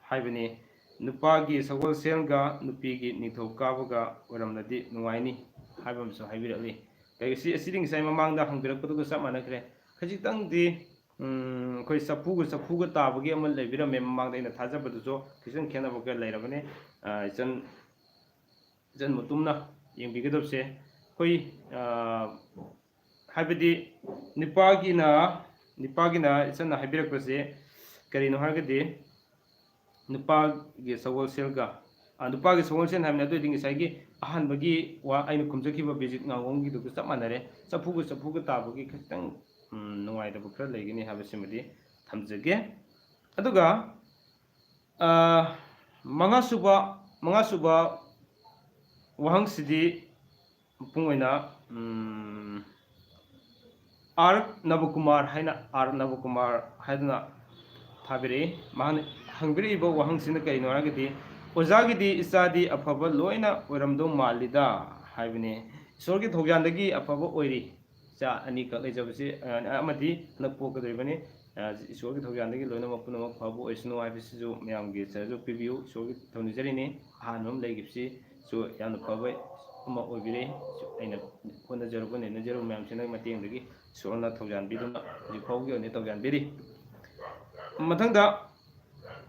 ꯍꯥꯏꯕꯅꯤ꯫ "ꯅꯨꯄꯥꯒꯤ ꯁꯒꯣꯜꯁꯦꯟꯒ ꯅꯨꯄꯤꯒꯤ ꯅꯤꯡꯊꯧꯀꯥꯕꯒ ꯑꯣꯏꯔꯝꯂꯗꯤ ꯅꯨꯡꯉꯥꯏꯅꯤ" ꯍꯥꯏꯕ ꯑꯃꯁꯨ ꯍꯥꯏꯕꯤꯔꯛꯂꯤ꯫ ꯀꯩꯁꯤ ꯑꯁꯤꯗꯤ ꯉꯁꯥꯏ ꯃꯃꯥꯡꯗ ꯍꯪꯕꯤꯔꯛꯄꯗꯨꯒ ꯆꯞ ꯃꯥꯟꯅꯈ꯭ꯔꯦ꯫ ꯈꯖꯤꯛꯇꯪꯗꯤ, ꯎꯝ, ꯑꯩꯈꯣꯏ ꯆꯐꯨꯒ ꯆꯐꯨꯒ ꯇꯥꯕꯒꯤ ꯑꯃ ꯂꯩꯕꯤꯔꯝꯃꯦ ꯃꯃꯥꯡꯗ ꯑꯩꯅ ꯊꯥꯖꯕꯗꯨꯁꯨ ꯈꯤꯇꯪ ꯈꯦꯠꯅꯕ ꯈꯔ ꯂꯩꯔꯕꯅꯤ꯫ ꯑ, ꯏꯆꯟ, ꯏꯆꯟ ꯃꯇꯨꯝꯅ ꯌꯦꯡꯕꯤꯒꯗꯕꯁꯦ ꯑꯩꯈꯣꯏ, ꯑ, ꯍꯥꯏꯕꯗꯤ ꯅꯨꯄꯥꯒꯤꯅ ꯅꯤꯄꯥꯒꯤꯅ ꯏꯆꯟꯅ ꯍꯥꯏꯕꯤꯔꯛꯄꯁꯦ ꯀꯔꯤꯅꯣ ꯍꯥꯏꯔꯒꯗꯤ, ꯅꯨꯄꯥꯒꯤ ꯁꯒꯣꯜꯁꯦꯜꯒ, ꯑ, ꯅꯨꯄꯥꯒꯤ ꯁꯒꯣꯜꯁꯦꯜ ꯍꯥꯏꯕꯅꯤ, ꯑꯗꯨ ꯑꯣꯏꯔꯗꯤ ꯉꯁꯥꯏꯒꯤ ꯑꯍꯥꯟꯕꯒꯤ ꯋꯥ ꯑꯩꯅ ꯈꯨꯝꯖꯈꯤꯕ ꯕꯤꯖꯤꯠ ꯉꯥꯉꯣꯝꯒꯤꯗꯨꯒ ꯆꯞ ꯃꯥꯟꯅꯔꯦ꯫ ꯆꯐꯨꯒ ꯆꯐꯨꯒ ꯇꯥꯕꯒꯤ ꯈꯤꯇꯪ, ꯎꯝ, ꯅꯨꯡꯉꯥꯏꯇꯕ ꯈꯔ ꯂꯩꯒꯅꯤ ꯍꯥꯏꯕꯁꯤꯃꯗꯤ ꯊꯝꯖꯒꯦ꯫ ꯑꯗꯨꯒ, ꯑ, ꯃꯉꯥꯁꯨꯕ, ꯃꯉꯥꯁꯨꯕ ꯋꯥꯍꯪꯁꯤꯗꯤ ꯃꯄꯨꯡ ꯑꯣꯏꯅ, ꯎꯝ, ꯑꯥꯔ ꯅꯕꯀꯨꯃꯥꯔ ꯍꯥꯏꯅ, ꯑꯥꯔ ꯅꯕꯀꯨꯃꯥꯔ ꯍꯥꯏꯗꯨꯅ ꯊꯥꯕꯤꯔꯛꯏ꯫ ꯃꯍꯥꯛꯅ ꯍꯪꯕꯤꯔꯛꯏꯕ ꯋꯥꯍꯪꯁꯤꯅ ꯀꯔꯤꯅꯣ ꯍꯥꯏꯔꯒꯗꯤ, "ꯑꯣꯖꯥꯒꯤꯗꯤ ꯏꯆꯥꯗꯤ ꯑꯐꯕ ꯂꯣꯏꯅ ꯑꯣꯏꯔꯝꯗꯧ ꯃꯥꯜꯂꯤꯗ" ꯍꯥꯏꯕꯅꯤ꯫ ꯏꯁꯣꯔꯒꯤ ꯊꯧꯖꯥꯜꯗꯒꯤ ꯑꯐꯕ ꯑꯣꯏꯔꯤ꯫ ꯏꯆꯥ ꯑꯅꯤꯈꯛ ꯂꯩꯖꯕꯁꯤ, ꯑ, ꯑꯃꯗꯤ ꯍꯟꯗꯛ ꯄꯣꯛꯀꯗꯧꯔꯤꯕꯅꯤ꯫ ꯑ, ꯏꯁꯣꯔꯒꯤ ꯊꯧꯖꯥꯜꯗꯒꯤ ꯂꯣꯏꯅꯃꯛ ꯄꯨꯝꯅꯃꯛ ꯐꯕ ꯑꯣꯏꯁꯅꯨ ꯍꯥꯏꯕꯁꯤꯁꯨ ꯃꯌꯥꯝꯒꯤ ꯆꯦꯅꯦꯜꯁꯨ ꯄꯤꯕꯤꯌꯨ꯫ ꯏꯁꯣꯔꯒꯤ ꯊꯧꯅꯤꯖꯔꯤꯅꯤ꯫ ꯑꯍꯥꯟꯕ ꯑꯃ ꯂꯩꯈꯤꯕꯁꯤꯁꯨ ꯌꯥꯝꯅ ꯐꯕ ꯑꯃ ꯑꯣꯏꯕꯤꯔꯦ꯫ ꯑꯩꯅ ꯍꯣꯠꯅꯖꯔꯨꯕ, ꯅꯩꯅꯖꯔꯨꯕ ꯃꯌꯥꯝꯁꯤꯅ ꯃꯇꯦꯡꯗꯒꯤ ꯏꯁꯣꯔꯅ ꯊꯧꯖꯥꯟꯕꯤꯗꯨꯅ ꯍꯧꯖꯤꯛ ꯐꯥꯎꯕꯒꯤ ꯑꯣꯏꯅ ꯊꯧꯖꯥꯟꯕꯤꯔꯤ꯫ ꯃꯊꯪꯗ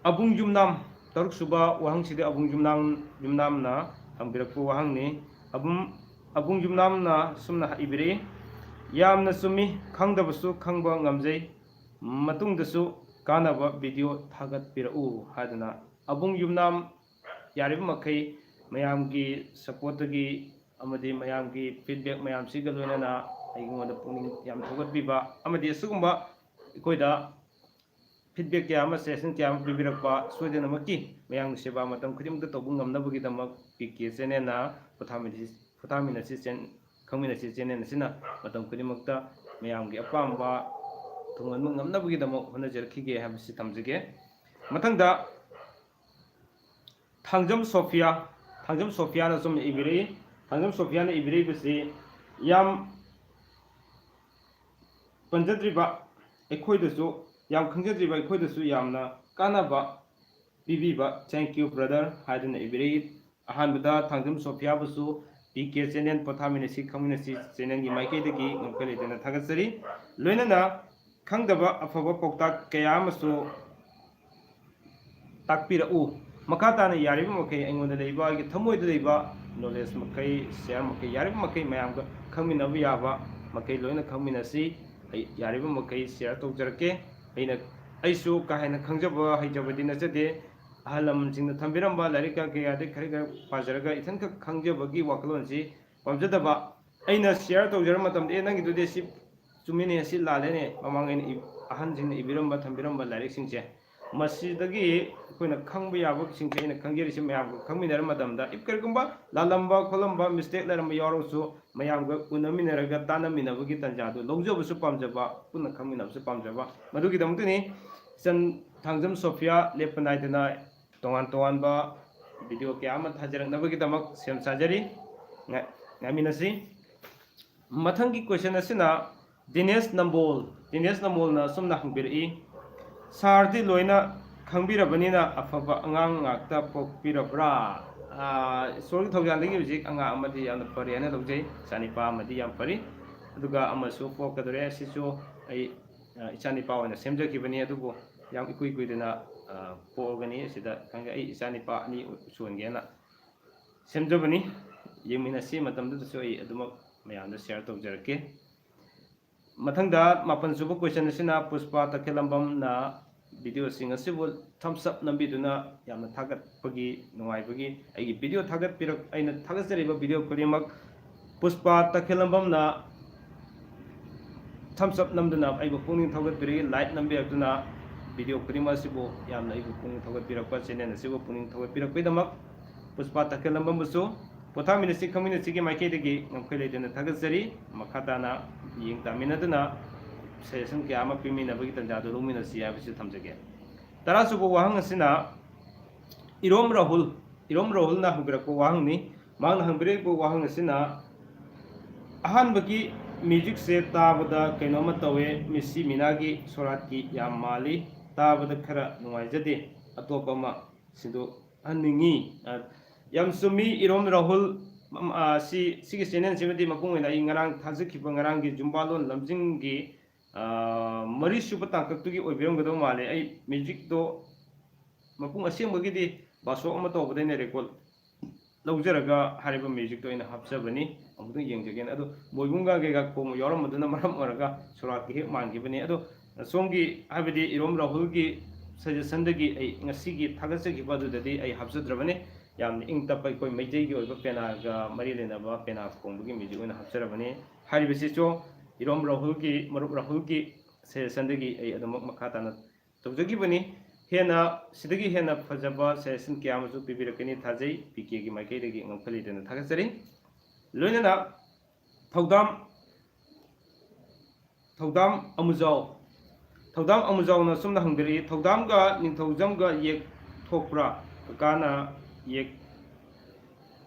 ꯑꯕꯨꯡ ꯌꯨꯝꯅꯥꯝ, ꯇꯔꯨꯛꯁꯨꯕ ꯋꯥꯍꯪꯁꯤꯗꯤ ꯑꯕꯨꯡ ꯌꯨꯝꯅꯥꯝ, ꯌꯨꯝꯅꯥꯝꯅ ꯍꯪꯕꯤꯔꯛꯄ ꯋꯥꯍꯪꯅꯤ꯫ ꯑꯕꯨꯡ, ꯑꯕꯨꯡ ꯌꯨꯝꯅꯥꯝꯅ ꯁꯨꯝꯅ ꯏꯕꯤꯔꯛꯏ, "ꯌꯥꯝꯅ ꯆꯨꯝꯃꯤ, ꯈꯪꯗꯕꯁꯨ ꯈꯪꯕ ꯉꯝꯖꯩ, ꯃꯇꯨꯡꯗꯁꯨ ꯀꯥꯟꯅꯕ ꯚꯤꯗꯤꯑꯣ ꯊꯥꯒꯠꯄꯤꯔꯛꯎ" ꯍꯥꯏꯗꯅ꯫ ꯑꯕꯨꯡ ꯌꯨꯝꯅꯥꯝ, ꯌꯥꯔꯤꯕ ꯃꯈꯩ ꯃꯌꯥꯝꯒꯤ ꯁꯞꯄꯣꯔꯠꯇꯒꯤ ꯑꯃꯗꯤ ꯃꯌꯥꯝꯒꯤ ꯐꯤꯗꯕꯦꯛ ꯃꯌꯥꯝꯁꯤꯒ ꯂꯣꯏꯅꯅ ꯑꯩꯉꯣꯟꯗ ꯄꯨꯛꯅꯤꯡ ꯌꯥꯝ ꯊꯧꯒꯠꯄꯤꯕ ꯑꯃꯗꯤ ꯑꯁꯤꯒꯨꯝꯕ ꯑꯩꯈꯣꯏꯗ ꯐꯤꯗꯕꯦꯛ ꯀꯌꯥ ꯑꯃ, ꯁꯖꯦꯁꯟ ꯀꯌꯥ ꯑꯃ ꯄꯤꯕꯤꯔꯛꯄ ꯁꯣꯏꯗꯅꯃꯛꯀꯤ ꯃꯌꯥꯝꯒꯤ ꯁꯦꯕꯥ ꯃꯇꯝ ꯈꯨꯗꯤꯡꯃꯛꯇ ꯇꯧꯕ ꯉꯝꯅꯕꯒꯤꯗꯃꯛ ꯄꯤ ꯀꯦ ꯆꯦꯅꯦꯜꯅ ꯄꯣꯊꯥꯃꯤꯟꯅꯁꯤ, ꯄꯣꯊꯥꯃꯤꯟꯅꯁꯤ ꯆꯦꯟ-, ꯈꯪꯃꯤꯟꯅꯁꯤ ꯆꯦꯅꯦꯜ ꯑꯁꯤꯅ ꯃꯇꯝ ꯈꯨꯗꯤꯡꯃꯛꯇ ꯃꯌꯥꯝꯒꯤ ꯑꯄꯥꯝꯕ ꯊꯨꯡꯍꯟꯕ ꯉꯝꯅꯕꯒꯤꯗꯃꯛ ꯍꯣꯠꯅꯖꯔꯛꯈꯤꯒꯦ ꯍꯥꯏꯕꯁꯤ ꯊꯝꯖꯒꯦ꯫ ꯃꯊꯪꯗ ꯊꯥꯡꯖꯝ ꯁꯣꯐꯤꯌꯥ, ꯊꯥꯡꯖꯝ ꯁꯣꯐꯤꯌꯥꯅ ꯁꯨꯝ ꯏꯕꯤꯔꯛꯏ꯫ ꯊꯥꯡꯖꯝ ꯁꯣꯐꯤꯌꯥꯅ ꯏꯕꯤꯔꯛꯏꯕꯁꯤ ꯌꯥꯝ ꯄꯟꯖꯗ꯭ꯔꯤꯕ ꯑꯩꯈꯣꯏꯗꯁꯨ, ꯌꯥꯝ ꯈꯪꯖꯗ꯭ꯔꯤꯕ ꯑꯩꯈꯣꯏꯗꯁꯨ ꯌꯥꯝꯅ ꯀꯥꯟꯅꯕ ꯄꯤꯕꯤꯕ, "Thank you, brother" ꯍꯥꯏꯗꯨꯅ ꯏꯕꯤꯔꯛꯏ꯫ ꯑꯍꯥꯟꯕꯗ ꯊꯥꯡꯖꯝ ꯁꯣꯐꯤꯌꯥꯕꯨꯁꯨ ꯄꯤ ꯀꯦ ꯆꯦꯅꯦꯜ ꯄꯣꯊꯥꯃꯤꯟꯅꯁꯤ ꯈꯪꯃꯤꯟꯅꯁꯤ ꯆꯦꯅꯦꯜꯒꯤ ꯃꯥꯏꯀꯩꯗꯒꯤ ꯉꯝꯈꯩ ꯂꯩꯇꯅ ꯊꯥꯒꯠꯆꯔꯤ꯫ ꯂꯣꯏꯅꯅ ꯈꯪꯗꯕ ꯑꯐꯕ ꯄꯥꯎꯇꯥꯛ ꯀꯌꯥ ꯑꯃꯁꯨ ꯇꯥꯛꯄꯤꯔꯛꯎ꯫ ꯃꯈꯥ ꯇꯥꯅ ꯌꯥꯔꯤꯕ ꯃꯈꯩ ꯑꯩꯉꯣꯟꯗ ꯂꯩꯕ, ꯑꯩꯒꯤ ꯊꯃꯣꯏꯗ ꯂꯩꯕ ꯅꯣꯂꯦꯖ ꯃꯈꯩ, ꯁꯤꯌꯥꯔ ꯃꯈꯩ, ꯌꯥꯔꯤꯕ ꯃꯈꯩ ꯃꯌꯥꯝꯒ ꯈꯪꯃꯤꯟꯅꯕ ꯌꯥꯕ ꯃꯈꯩ ꯂꯣꯏꯅ ꯈꯪꯃꯤꯟꯅꯁꯤ꯫ ꯑꯩ ꯌꯥꯔꯤꯕ ꯃꯈꯩ share ꯇꯧꯖꯔꯛꯀꯦ꯫ ꯑꯩꯅ, ꯑꯩꯁꯨ ꯀꯥ ꯍꯦꯟꯅ ꯈꯪꯖꯕ ꯍꯩꯖꯕꯗꯤ ꯅꯠꯆꯗꯦ꯫ ꯑꯍꯜ ꯂꯃꯟꯁꯤꯡꯅ ꯊꯝꯕꯤꯔꯝꯕ ꯂꯥꯏꯔꯤꯛ ꯀꯌꯥ ꯀꯌꯥꯗꯒꯤ ꯈꯔ ꯈꯔ ꯄꯥꯖꯔꯒ ꯏꯊꯟꯈꯛ ꯈꯪꯖꯕꯒꯤ ꯋꯥꯈꯜꯂꯣꯟꯁꯤ ꯄꯥꯝꯖꯗꯕ꯫ ꯑꯩꯅ share ꯇꯧꯖꯔꯛꯄ ꯃꯇꯝꯗ, "ꯑꯦ, ꯅꯪꯒꯤꯗꯨꯗꯤ ꯁꯤ ꯆꯨꯝꯃꯤꯅꯦ, ꯁꯤ ꯂꯥꯜꯂꯦꯅꯦ, ꯃꯃꯥꯡ ꯑꯩꯅ ꯏ-, ꯑꯍꯟꯁꯤꯡꯅ ꯏꯕꯤꯔꯝꯕ, ꯊꯝꯕꯤꯔꯝꯕ ꯂꯥꯏꯔꯤꯛꯁꯤꯡꯁꯦ, ꯃꯁꯤꯗꯒꯤ ꯑꯩꯈꯣꯏꯅ ꯈꯪꯕ ꯌꯥꯕꯁꯤꯡꯁꯦ ꯑꯩꯅ ꯈꯪꯖꯔꯤꯁꯦ ꯃꯌꯥꯝꯒ ꯈꯪꯃꯤꯟꯅꯔ ꯃꯇꯝꯗ, if ꯀꯔꯤꯒꯨꯝꯕ ꯂꯥꯜꯂꯝꯕ ꯈꯣꯠꯂꯝꯕ, mistake ꯂꯩꯔꯝꯕ ꯌꯥꯎꯔꯒꯁꯨ ꯃꯌꯥꯝꯒ ꯎꯅꯃꯤꯟꯅꯔꯒ ꯇꯥꯟꯅꯃꯤꯟꯅꯕꯒꯤ ꯇꯥꯟꯖꯥꯗꯨ ꯂꯧꯖꯕꯁꯨ ꯄꯥꯝꯖꯕ, ꯄꯨꯟꯅ ꯈꯪꯃꯤꯟꯅꯕꯁꯨ ꯄꯥꯝꯖꯕ꯫ ꯃꯗꯨꯒꯤꯗꯃꯛꯇꯅꯤ ꯏꯆꯟ ꯊꯥꯡꯖꯝ ꯁꯣꯐꯤꯌꯥ ꯂꯦꯞꯄ ꯅꯥꯏꯗꯅ ꯇꯣꯉꯥꯟ ꯇꯣꯉꯥꯟꯕ video ꯀꯌꯥ ꯑꯃ ꯊꯥꯖꯔꯛꯅꯕꯒꯤꯗꯃꯛ ꯁꯦꯝ ꯁꯥꯖꯔꯤ꯫ ꯉꯥꯏ-, ꯉꯥꯏꯃꯤꯟꯅꯁꯤ꯫ ꯃꯊꯪꯒꯤ question ꯑꯁꯤꯅ ꯗꯤꯅꯦꯁ ꯅꯝꯕꯣꯜ, ꯗꯤꯅꯦꯁ ꯅꯝꯕꯣꯜꯅ ꯑꯁꯨꯝꯅ ꯍꯪꯕꯤꯔꯛꯏ, "ꯁꯥꯔꯗꯤ ꯂꯣꯏꯅ ꯈꯪꯕꯤꯔꯕꯅꯤꯅ ꯑꯐꯕ ꯑꯉꯥꯡ ꯉꯥꯛꯇ ꯄꯣꯛꯄꯤꯔꯕ꯭ꯔꯥ?" ꯑꯥ, ꯏꯁꯣꯔꯒꯤ ꯊꯧꯖꯥꯜꯗꯒꯤ ꯍꯧꯖꯤꯛ ꯑꯉꯥꯡ ꯑꯃꯗꯤ ꯌꯥꯝꯅ ꯐꯔꯦ ꯍꯥꯏꯅ ꯂꯧꯖꯩ꯫ ꯏꯆꯥꯅꯤꯄꯥ ꯑꯃꯗꯤ ꯌꯥꯝ ꯐꯔꯤ꯫ ꯑꯗꯨꯒ ꯑꯃꯁꯨ ꯄꯣꯛꯀꯗꯧꯔꯦ꯫ ꯑꯁꯤꯁꯨ ꯑꯩ, ꯑ, ꯏꯆꯥꯅꯤꯄꯥ ꯑꯣꯏꯅ ꯁꯦꯝꯖꯈꯤꯕꯅꯤ, ꯑꯗꯨꯕꯨ ꯌꯥꯝ ꯏꯀꯨꯏ ꯀꯨꯏꯗꯅ, ꯑ, ꯄꯣꯛꯑꯒꯅꯤ꯫ ꯑꯁꯤꯗ ꯈꯪꯖꯩ, ꯑꯩ ꯏꯆꯥꯅꯤꯄꯥ ꯑꯅꯤ ꯁꯣꯟꯒꯦꯅ ꯁꯦꯝꯖꯕꯅꯤ꯫ ꯌꯦꯡꯃꯤꯟꯅꯁꯤ꯫ ꯃꯇꯝꯗꯨꯗꯁꯨ ꯑꯩ ꯑꯗꯨꯃꯛ ꯃꯌꯥꯝꯗ share ꯇꯧꯖꯔꯛꯀꯦ꯫ ꯃꯊꯪꯗ ꯃꯥꯄꯟ ꯁꯨꯕ question ꯑꯁꯤꯅ ꯄꯨꯁꯄꯥ ꯇꯈꯦꯂꯝꯕꯝꯅ videoꯁꯤꯡ ꯑꯁꯤꯕꯨ thumbs up ꯅꯝꯕꯤꯗꯨꯅ ꯌꯥꯝꯅ ꯊꯥꯒꯠꯄꯒꯤ, ꯅꯨꯡꯉꯥꯏꯕꯒꯤ, ꯑꯩꯒꯤ video ꯊꯥꯒꯠꯄꯤꯔꯛ-, ꯑꯩꯅ ꯊꯥꯒꯠꯆꯔꯤꯕ video ꯈꯨꯗꯤꯡꯃꯛ ꯄꯨꯁꯄꯥ ꯇꯈꯦꯂꯝꯕꯝꯅ thumbs up ꯅꯝꯗꯨꯅ ꯑꯩꯕꯨ ꯄꯨꯛꯅꯤꯡ ꯊꯧꯒꯠꯄꯤꯔꯛꯏ, like ꯅꯝꯕꯤꯔꯛꯇꯨꯅ video ꯈꯨꯗꯤꯡꯃꯛ ꯑꯁꯤꯕꯨ ꯌꯥꯝꯅ ꯑꯩꯕꯨ ꯄꯨꯛꯅꯤꯡ ꯊꯧꯒꯠꯄꯤꯔꯛꯄ, channel ꯑꯁꯤꯕꯨ ꯄꯨꯛꯅꯤꯡ ꯊꯧꯒꯠꯄꯤꯔꯛꯄꯒꯤꯗꯃꯛ ꯄꯨꯁꯄꯥ ꯇꯈꯦꯂꯝꯕꯝꯕꯨꯁꯨ ꯄꯣꯊꯥꯃꯤꯟꯅꯁꯤ ꯈꯪꯃꯤꯟꯅꯁꯤꯒꯤ ꯃꯥꯏꯀꯩꯗꯒꯤ ꯉꯝꯈꯩ ꯂꯩꯇꯅ ꯊꯥꯒꯠꯆꯔꯤ꯫ ꯃꯈꯥ ꯇꯥꯅ ꯌꯦꯡ ꯇꯥꯃꯤꯟꯅꯗꯨꯅ suggestion ꯀꯌꯥ ꯑꯃ ꯄꯤꯃꯤꯟꯅꯕꯒꯤ ꯇꯥꯟꯖꯥꯗꯨ ꯂꯧꯃꯤꯟꯅꯁꯤ ꯍꯥꯏꯕꯁꯤ ꯊꯝꯖꯒꯦ꯫ ꯇꯔꯥꯁꯨꯕ ꯋꯥꯍꯪ ꯑꯁꯤꯅ ꯏꯔꯣꯝ ꯔꯥꯍꯨꯜ, ꯏꯔꯣꯝ ꯔꯥꯍꯨꯜꯅ ꯍꯪꯕꯤꯔꯛꯄ ꯋꯥꯍꯪꯅꯤ꯫ ꯃꯍꯥꯛꯅ ꯍꯪꯕꯤꯔꯛꯏꯕ ꯋꯥꯍꯪ ꯑꯁꯤꯅ, "ꯑꯍꯥꯟꯕꯒꯤ musicꯁꯦ ꯇꯥꯕꯗ ꯀꯩꯅꯣꯝꯃ ꯇꯧꯋꯦ, ꯃꯤꯁꯤ ꯃꯤꯅꯥꯒꯤ ꯁꯣꯔꯥꯠꯀꯤ ꯌꯥꯝ ꯃꯥꯜꯂꯤ, ꯇꯥꯕꯗ ꯈꯔ ꯅꯨꯡꯉꯥꯏꯖꯗꯦ, ꯑꯇꯣꯞꯄ ꯑꯃ ꯁꯤꯟꯗꯣꯛꯍꯟꯅꯤꯡꯉꯤ"꯫ ꯑ, ꯌꯥꯝ ꯆꯨꯝꯃꯤ, ꯏꯔꯣꯝ ꯔꯥꯍꯨꯜ꯫ ꯃ-, ꯑ, ꯁꯤ, ꯁꯤꯒꯤ channelꯁꯤꯃꯗꯤ ꯃꯄꯨꯡ ꯑꯣꯏꯅ ꯑꯩ ꯉꯔꯥꯡ ꯊꯥꯖꯈꯤꯕ ꯉꯔꯥꯡꯒꯤ ꯖꯨꯝꯕꯥ ꯂꯣꯟ ꯂꯝꯖꯤꯡꯒꯤ, ꯑ, ꯃꯔꯤꯁꯨꯕ ꯇꯥꯡꯀꯛꯇꯨꯒꯤ ꯑꯣꯏꯕꯤꯔꯝꯒꯗꯧ ꯃꯥꯜꯂꯦ꯫ ꯑꯩ musicꯇꯣ ꯃꯄꯨꯡ ꯑꯁꯦꯡꯕꯒꯤꯗꯤ ꯕꯥꯁꯣꯛ ꯑꯃ ꯇꯧꯕꯗꯩꯅ record ꯂꯧꯖꯔꯒ ꯍꯥꯏꯔꯤꯕ ꯃ꯭ꯌꯨꯖꯤꯛꯇꯣ ꯑꯩꯅ ꯍꯥꯞꯆꯕꯅꯤ꯫ ꯑꯃꯨꯛꯇꯪ ꯌꯦꯡꯖꯒꯦꯅ꯫ ꯑꯗꯣ ꯃꯣꯏꯕꯨꯡꯒ ꯀꯩꯀꯥ ꯈꯣꯡꯕ ꯌꯥꯎꯔꯝꯕꯗꯨꯅ ꯃꯔꯝ ꯑꯣꯏꯔꯒ ꯁꯣꯔꯥꯠꯀ ꯍꯦꯛ ꯃꯥꯟꯈꯤꯕꯅꯤ꯫ ꯑꯗꯣ ꯁꯣꯝꯒꯤ, ꯍꯥꯏꯕꯗꯤ ꯏꯔꯣꯝ ꯔꯥꯍꯨꯜꯒꯤ ꯁꯖꯦꯁꯟꯗꯒꯤ ꯑꯩ ꯉꯁꯤꯒꯤ ꯊꯥꯒꯠꯆꯈꯤꯕ ꯑꯗꯨꯗꯗꯤ ꯑꯩ ꯍꯥꯞꯆꯗ꯭ꯔꯕꯅꯤ꯫ ꯌꯥꯝꯅ ꯏꯪ ꯇꯞꯄ, ꯑꯩꯈꯣꯏ ꯃꯩꯇꯩꯒꯤ ꯑꯣꯏꯕ ꯄꯦꯅꯥꯒ ꯃꯔꯤ ꯂꯩꯅꯕ ꯄꯦꯅꯥ ꯈꯣꯡꯕꯒꯤ ꯃ꯭ꯌꯨꯖꯤꯛ ꯑꯣꯏꯅ ꯍꯥꯞꯆꯔꯕꯅꯤ꯫ ꯍꯥꯏꯔꯤꯕꯁꯤꯁꯨ ꯏꯔꯣꯝ ꯔꯥꯍꯨꯜꯒꯤ, ꯃꯔꯨꯞ ꯔꯥꯍꯨꯜꯒꯤ ꯁꯖꯦꯁꯟꯗꯒꯤ ꯑꯩ ꯑꯗꯨꯃꯛ ꯃꯈꯥ ꯇꯥꯅ ꯇꯧꯖꯈꯤꯕꯅꯤ꯫ ꯍꯦꯟꯅ, ꯁꯤꯗꯒꯤ ꯍꯦꯟꯅ ꯐꯖꯕ ꯁꯖꯦꯁꯟ ꯀꯌꯥ ꯑꯃꯁꯨ ꯄꯤꯕꯤꯔꯛꯀꯅꯤ ꯊꯥꯖꯩ, ꯄꯤ ꯀꯦꯒꯤ ꯃꯥꯏꯀꯩꯗꯒꯤ ꯉꯝꯈꯩ ꯂꯩꯇꯅ ꯊꯥꯒꯠꯆꯔꯤ꯫ ꯂꯣꯏꯅꯅ ꯊꯧꯗꯥꯝ, ꯊꯧꯗꯥꯝ ꯑꯃꯨꯖꯥꯎ, ꯊꯧꯗꯥꯝ ꯑꯃꯨꯖꯥꯎꯅ ꯑꯁꯨꯝꯅ ꯍꯪꯕꯤꯔꯛꯏ, "ꯊꯧꯗꯥꯝꯒ ꯅꯤꯡꯊꯧꯖꯝꯒ ꯌꯦꯛ ꯊꯣꯛꯄ꯭ꯔꯥ? ꯀꯀꯥꯅ ꯌꯦꯛ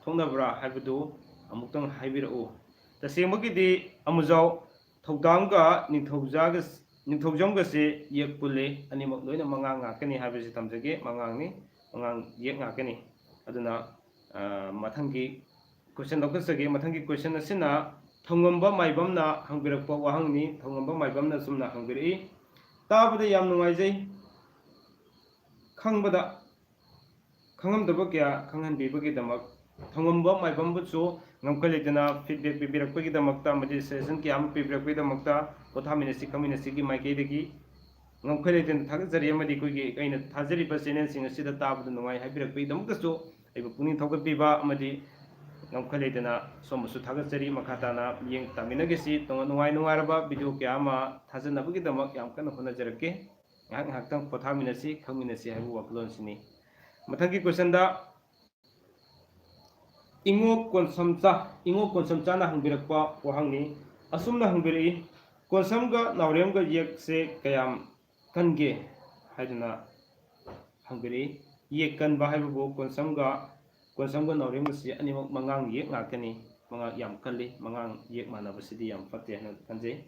ꯊꯣꯛꯅꯕ꯭ꯔꯥ ꯍꯥꯏꯕꯗꯨ ꯑꯃꯨꯛꯇꯪ ꯍꯥꯏꯕꯤꯔꯛꯎ"꯫ ꯇꯁꯦꯡꯕꯒꯤꯗꯤ ꯑꯃꯨꯖꯥꯎ, ꯊꯧꯗꯥꯝꯒ ꯅꯤꯡꯊꯧꯖꯥꯒ-, ꯅꯤꯡꯊꯧꯖꯝꯒꯁꯦ ꯌꯦꯛ ꯄꯨꯜꯂꯤ, ꯑꯅꯤꯃꯛ ꯂꯣꯏꯅ ꯃꯉꯥꯡ ꯉꯥꯛꯀꯅꯤ ꯍꯥꯏꯕꯁꯤ ꯊꯝꯖꯒꯦ꯫ ꯃꯉꯥꯡꯅꯤ, ꯃꯉꯥꯡ ꯌꯦꯛ ꯉꯥꯛꯀꯅꯤ꯫ ꯑꯗꯨꯅ, ꯑ, ꯃꯊꯪꯒꯤ ꯀꯣꯏꯁꯟ ꯂꯧꯈꯠꯆꯒꯦ꯫ ꯃꯊꯪꯒꯤ ꯀꯣꯏꯁꯟ ꯑꯁꯤꯅ ꯊꯧꯉꯝꯕ ꯃꯥꯏꯕꯝꯅ ꯍꯪꯕꯤꯔꯛꯄ ꯋꯥꯍꯪꯅꯤ꯫ ꯊꯧꯉꯝꯕ ꯃꯥꯏꯕꯝꯅ ꯑꯁꯨꯝꯅ ꯍꯪꯕꯤꯔꯛꯏ, "ꯇꯥꯕꯗ ꯌꯥꯝ ꯅꯨꯡꯉꯥꯏꯖꯩ, ꯈꯪꯕꯗ ꯈꯪꯉꯝꯗꯕ ꯀꯌꯥ ꯈꯪꯍꯟꯕꯤꯕꯒꯤꯗꯃꯛ, ꯊꯧꯉꯝꯕ ꯃꯥꯏꯕꯝꯕꯨꯁꯨ ꯉꯝꯈꯩ ꯂꯩꯇꯅ ꯐꯤꯗꯕꯦꯛ ꯄꯤꯕꯤꯔꯛꯄꯒꯤꯗꯃꯛꯇ ꯑꯃꯗꯤ ꯁꯖꯦꯁꯟ ꯀꯌꯥ ꯑꯃ ꯄꯤꯕꯤꯔꯛꯄꯒꯤꯗꯃꯛꯇ ꯄꯣꯊꯥꯃꯤꯟꯅꯁꯤ ꯈꯪꯃꯤꯟꯅꯁꯤꯒꯤ ꯃꯥꯏꯀꯩꯗꯒꯤ ꯉꯝꯈꯩ ꯂꯩꯇꯅ ꯊꯥꯒꯠꯆꯔꯤ꯫ ꯑꯃꯗꯤ ꯑꯩꯈꯣꯏꯒꯤ ꯑꯩꯅ ꯊꯥꯖꯔꯤꯕ ꯆꯦꯅꯦꯜꯁꯤꯡ ꯑꯁꯤꯗ ꯇꯥꯕꯗ ꯅꯨꯡꯉꯥꯏ ꯍꯥꯏꯕꯤꯔꯛꯄꯒꯤꯗꯃꯛꯇꯁꯨ ꯑꯩꯕꯨ ꯄꯨꯛꯅꯤꯡ ꯊꯧꯒꯠꯄꯤꯕ ꯑꯃꯗꯤ ꯉꯝꯈꯩ ꯂꯩꯇꯅ ꯁꯣꯝꯕꯨꯁꯨ ꯊꯥꯒꯠꯆꯔꯤ꯫ ꯃꯈꯥ ꯇꯥꯅ ꯃꯤꯠꯌꯦꯡ ꯇꯥꯃꯤꯟꯅꯒꯁꯤ꯫ ꯇꯣꯉꯥꯟ-, ꯅꯨꯡꯉꯥꯏ ꯅꯨꯡꯉꯥꯏꯔꯕ ꯚꯤꯗꯤꯑꯣ ꯀꯌꯥ ꯑꯃ ꯊꯥꯖꯅꯕꯒꯤꯗꯃꯛ ꯌꯥꯝ ꯀꯟꯅ ꯍꯣꯠꯅꯖꯔꯛꯀꯦ꯫ ꯉꯥꯏꯍꯥꯛ ꯉꯥꯏꯍꯥꯛꯇꯪ ꯄꯣꯊꯥꯃꯤꯟꯅꯁꯤ, ꯈꯪꯃꯤꯟꯅꯁꯤ ꯍꯥꯏꯕ ꯋꯥꯈꯜꯂꯣꯟꯁꯤꯅꯤ꯫ ꯃꯊꯪꯒꯤ ꯀꯣꯏꯁꯟꯗ ꯏꯉꯣ ꯀꯣꯟꯁꯝꯆꯥ, ꯏꯉꯣ ꯀꯣꯟꯁꯝꯆꯥꯅ ꯍꯪꯕꯤꯔꯛꯄ ꯋꯥꯍꯪꯅꯤ꯫ ꯑꯁꯨꯝꯅ ꯍꯪꯕꯤꯔꯛꯏ, "ꯀꯣꯟꯁꯝꯒ ꯅꯥꯎꯔꯦꯝꯒ ꯌꯦꯛꯁꯦ ꯀꯌꯥꯝ ꯀꯟꯒꯦ?" ꯍꯥꯏꯗꯨꯅ ꯍꯪꯕꯤꯔꯛꯏ꯫ ꯌꯦꯛ ꯀꯟꯕ ꯍꯥꯏꯕꯕꯨ ꯀꯣꯟꯁꯝꯒ, ꯀꯣꯟꯁꯝꯒ ꯅꯥꯎꯔꯦꯝꯒꯁꯤ ꯑꯅꯤꯃꯛ ꯃꯉꯥꯡ ꯌꯦꯛ ꯉꯥꯛꯇꯅꯤ꯫ ꯃꯉꯥꯡ ꯌꯥꯝ ꯀꯜꯂꯤ꯫ ꯃꯉꯥꯡ ꯌꯦꯛ ꯃꯥꯟꯅꯕꯁꯤꯗꯤ ꯌꯥꯝ ꯐꯠꯇꯦ ꯍꯥꯏꯅ ꯈꯟꯖꯩ꯫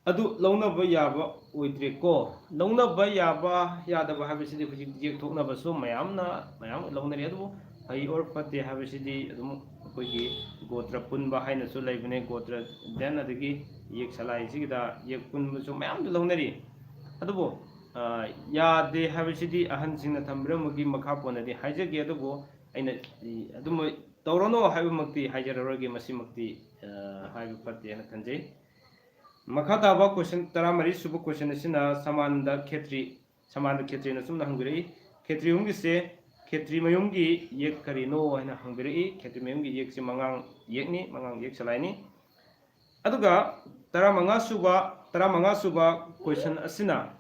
ꯑꯗꯨ ꯂꯧꯅꯕ ꯌꯥꯕ ꯑꯣꯏꯗ꯭ꯔꯦꯀꯣ꯫ ꯂꯧꯅꯕ ꯌꯥꯕ ꯌꯥꯗꯕ ꯍꯥꯏꯕꯁꯤꯗꯤ ꯍꯧꯖꯤꯛ ꯌꯦꯛꯊꯣꯛꯅꯕꯁꯨ ꯃꯌꯥꯝꯅ, ꯃꯌꯥꯝ ꯂꯧꯅꯔꯤ꯫ ꯑꯗꯨꯕꯨ ꯐꯩ or ꯐꯠꯇꯦ ꯍꯥꯏꯕꯁꯤꯗꯤ ꯑꯗꯨꯝ ꯑꯩꯈꯣꯏꯒꯤ ꯒꯣꯇ꯭ꯔ ꯄꯨꯟꯕ ꯍꯥꯏꯅꯁꯨ ꯂꯩꯕꯅꯦ꯫ ꯒꯣꯇ꯭ꯔ, then ꯑꯗꯒꯤ ꯌꯦꯛ ꯁꯂꯥꯏꯁꯤꯒꯤꯗ ꯌꯦꯛ ꯄꯨꯟꯕꯁꯨ ꯃꯌꯥꯝꯁꯨ ꯂꯧꯅꯔꯤ꯫ ꯑꯗꯨꯕꯨ, ꯑ, ꯌꯥꯗꯦ ꯍꯥꯏꯕꯁꯤꯗꯤ ꯑꯍꯟꯁꯤꯡꯅ ꯊꯝꯕꯤꯔꯝꯕꯒꯤ ꯃꯈꯥ ꯄꯣꯟꯅꯗꯤ ꯍꯥꯏꯖꯒꯦ꯫ ꯑꯗꯨꯕꯨ ꯑꯩꯅ ꯑꯗꯨꯝ ꯇꯧꯔꯅꯨ ꯍꯥꯏꯕꯃꯛꯇꯤ ꯍꯥꯏꯖꯔꯔꯣꯏꯒꯦ, ꯃꯁꯤꯃꯛꯇꯤ ꯍꯥꯏꯕ ꯐꯠꯇꯦ ꯍꯥꯏꯅ ꯈꯟꯖꯩ꯫ ꯃꯈꯥ ꯇꯥꯕ ꯀꯣꯏꯁꯟ, ꯇꯔꯥꯃꯔꯤ ꯁꯨꯕ ꯀꯣꯏꯁꯟ ꯑꯁꯤꯅ ꯁꯃꯥꯟꯗ ꯈꯦꯇ꯭ꯔꯤ, ꯁꯃꯥꯟꯗ ꯈꯦꯇ꯭ꯔꯤꯅ ꯑꯁꯨꯝꯅ ꯍꯪꯕꯤꯔꯛꯏ, ꯈꯦꯇ꯭ꯔꯤꯌꯨꯝꯒꯤꯁꯦ, ꯈꯦꯇ꯭ꯔꯤꯃꯌꯨꯝꯒꯤ ꯌꯦꯛ ꯀꯔꯤꯅꯣ ꯍꯥꯏꯅ ꯍꯪꯕꯤꯔꯛꯏ꯫ ꯈꯦꯇ꯭ꯔꯤꯃꯌꯨꯝꯒꯤ ꯌꯦꯛꯁꯦ ꯃꯉꯥꯡ ꯌꯦꯛꯅꯤ, ꯃꯉꯥꯡ ꯌꯦꯛ ꯁꯂꯥꯏꯅꯤ꯫ ꯑꯗꯨꯒ ꯇꯔꯥꯃꯉꯥ ꯁꯨꯕ, ꯇꯔꯥꯃꯉꯥ ꯁꯨꯕ ꯀꯣꯏꯁꯟ ꯑꯁꯤꯅ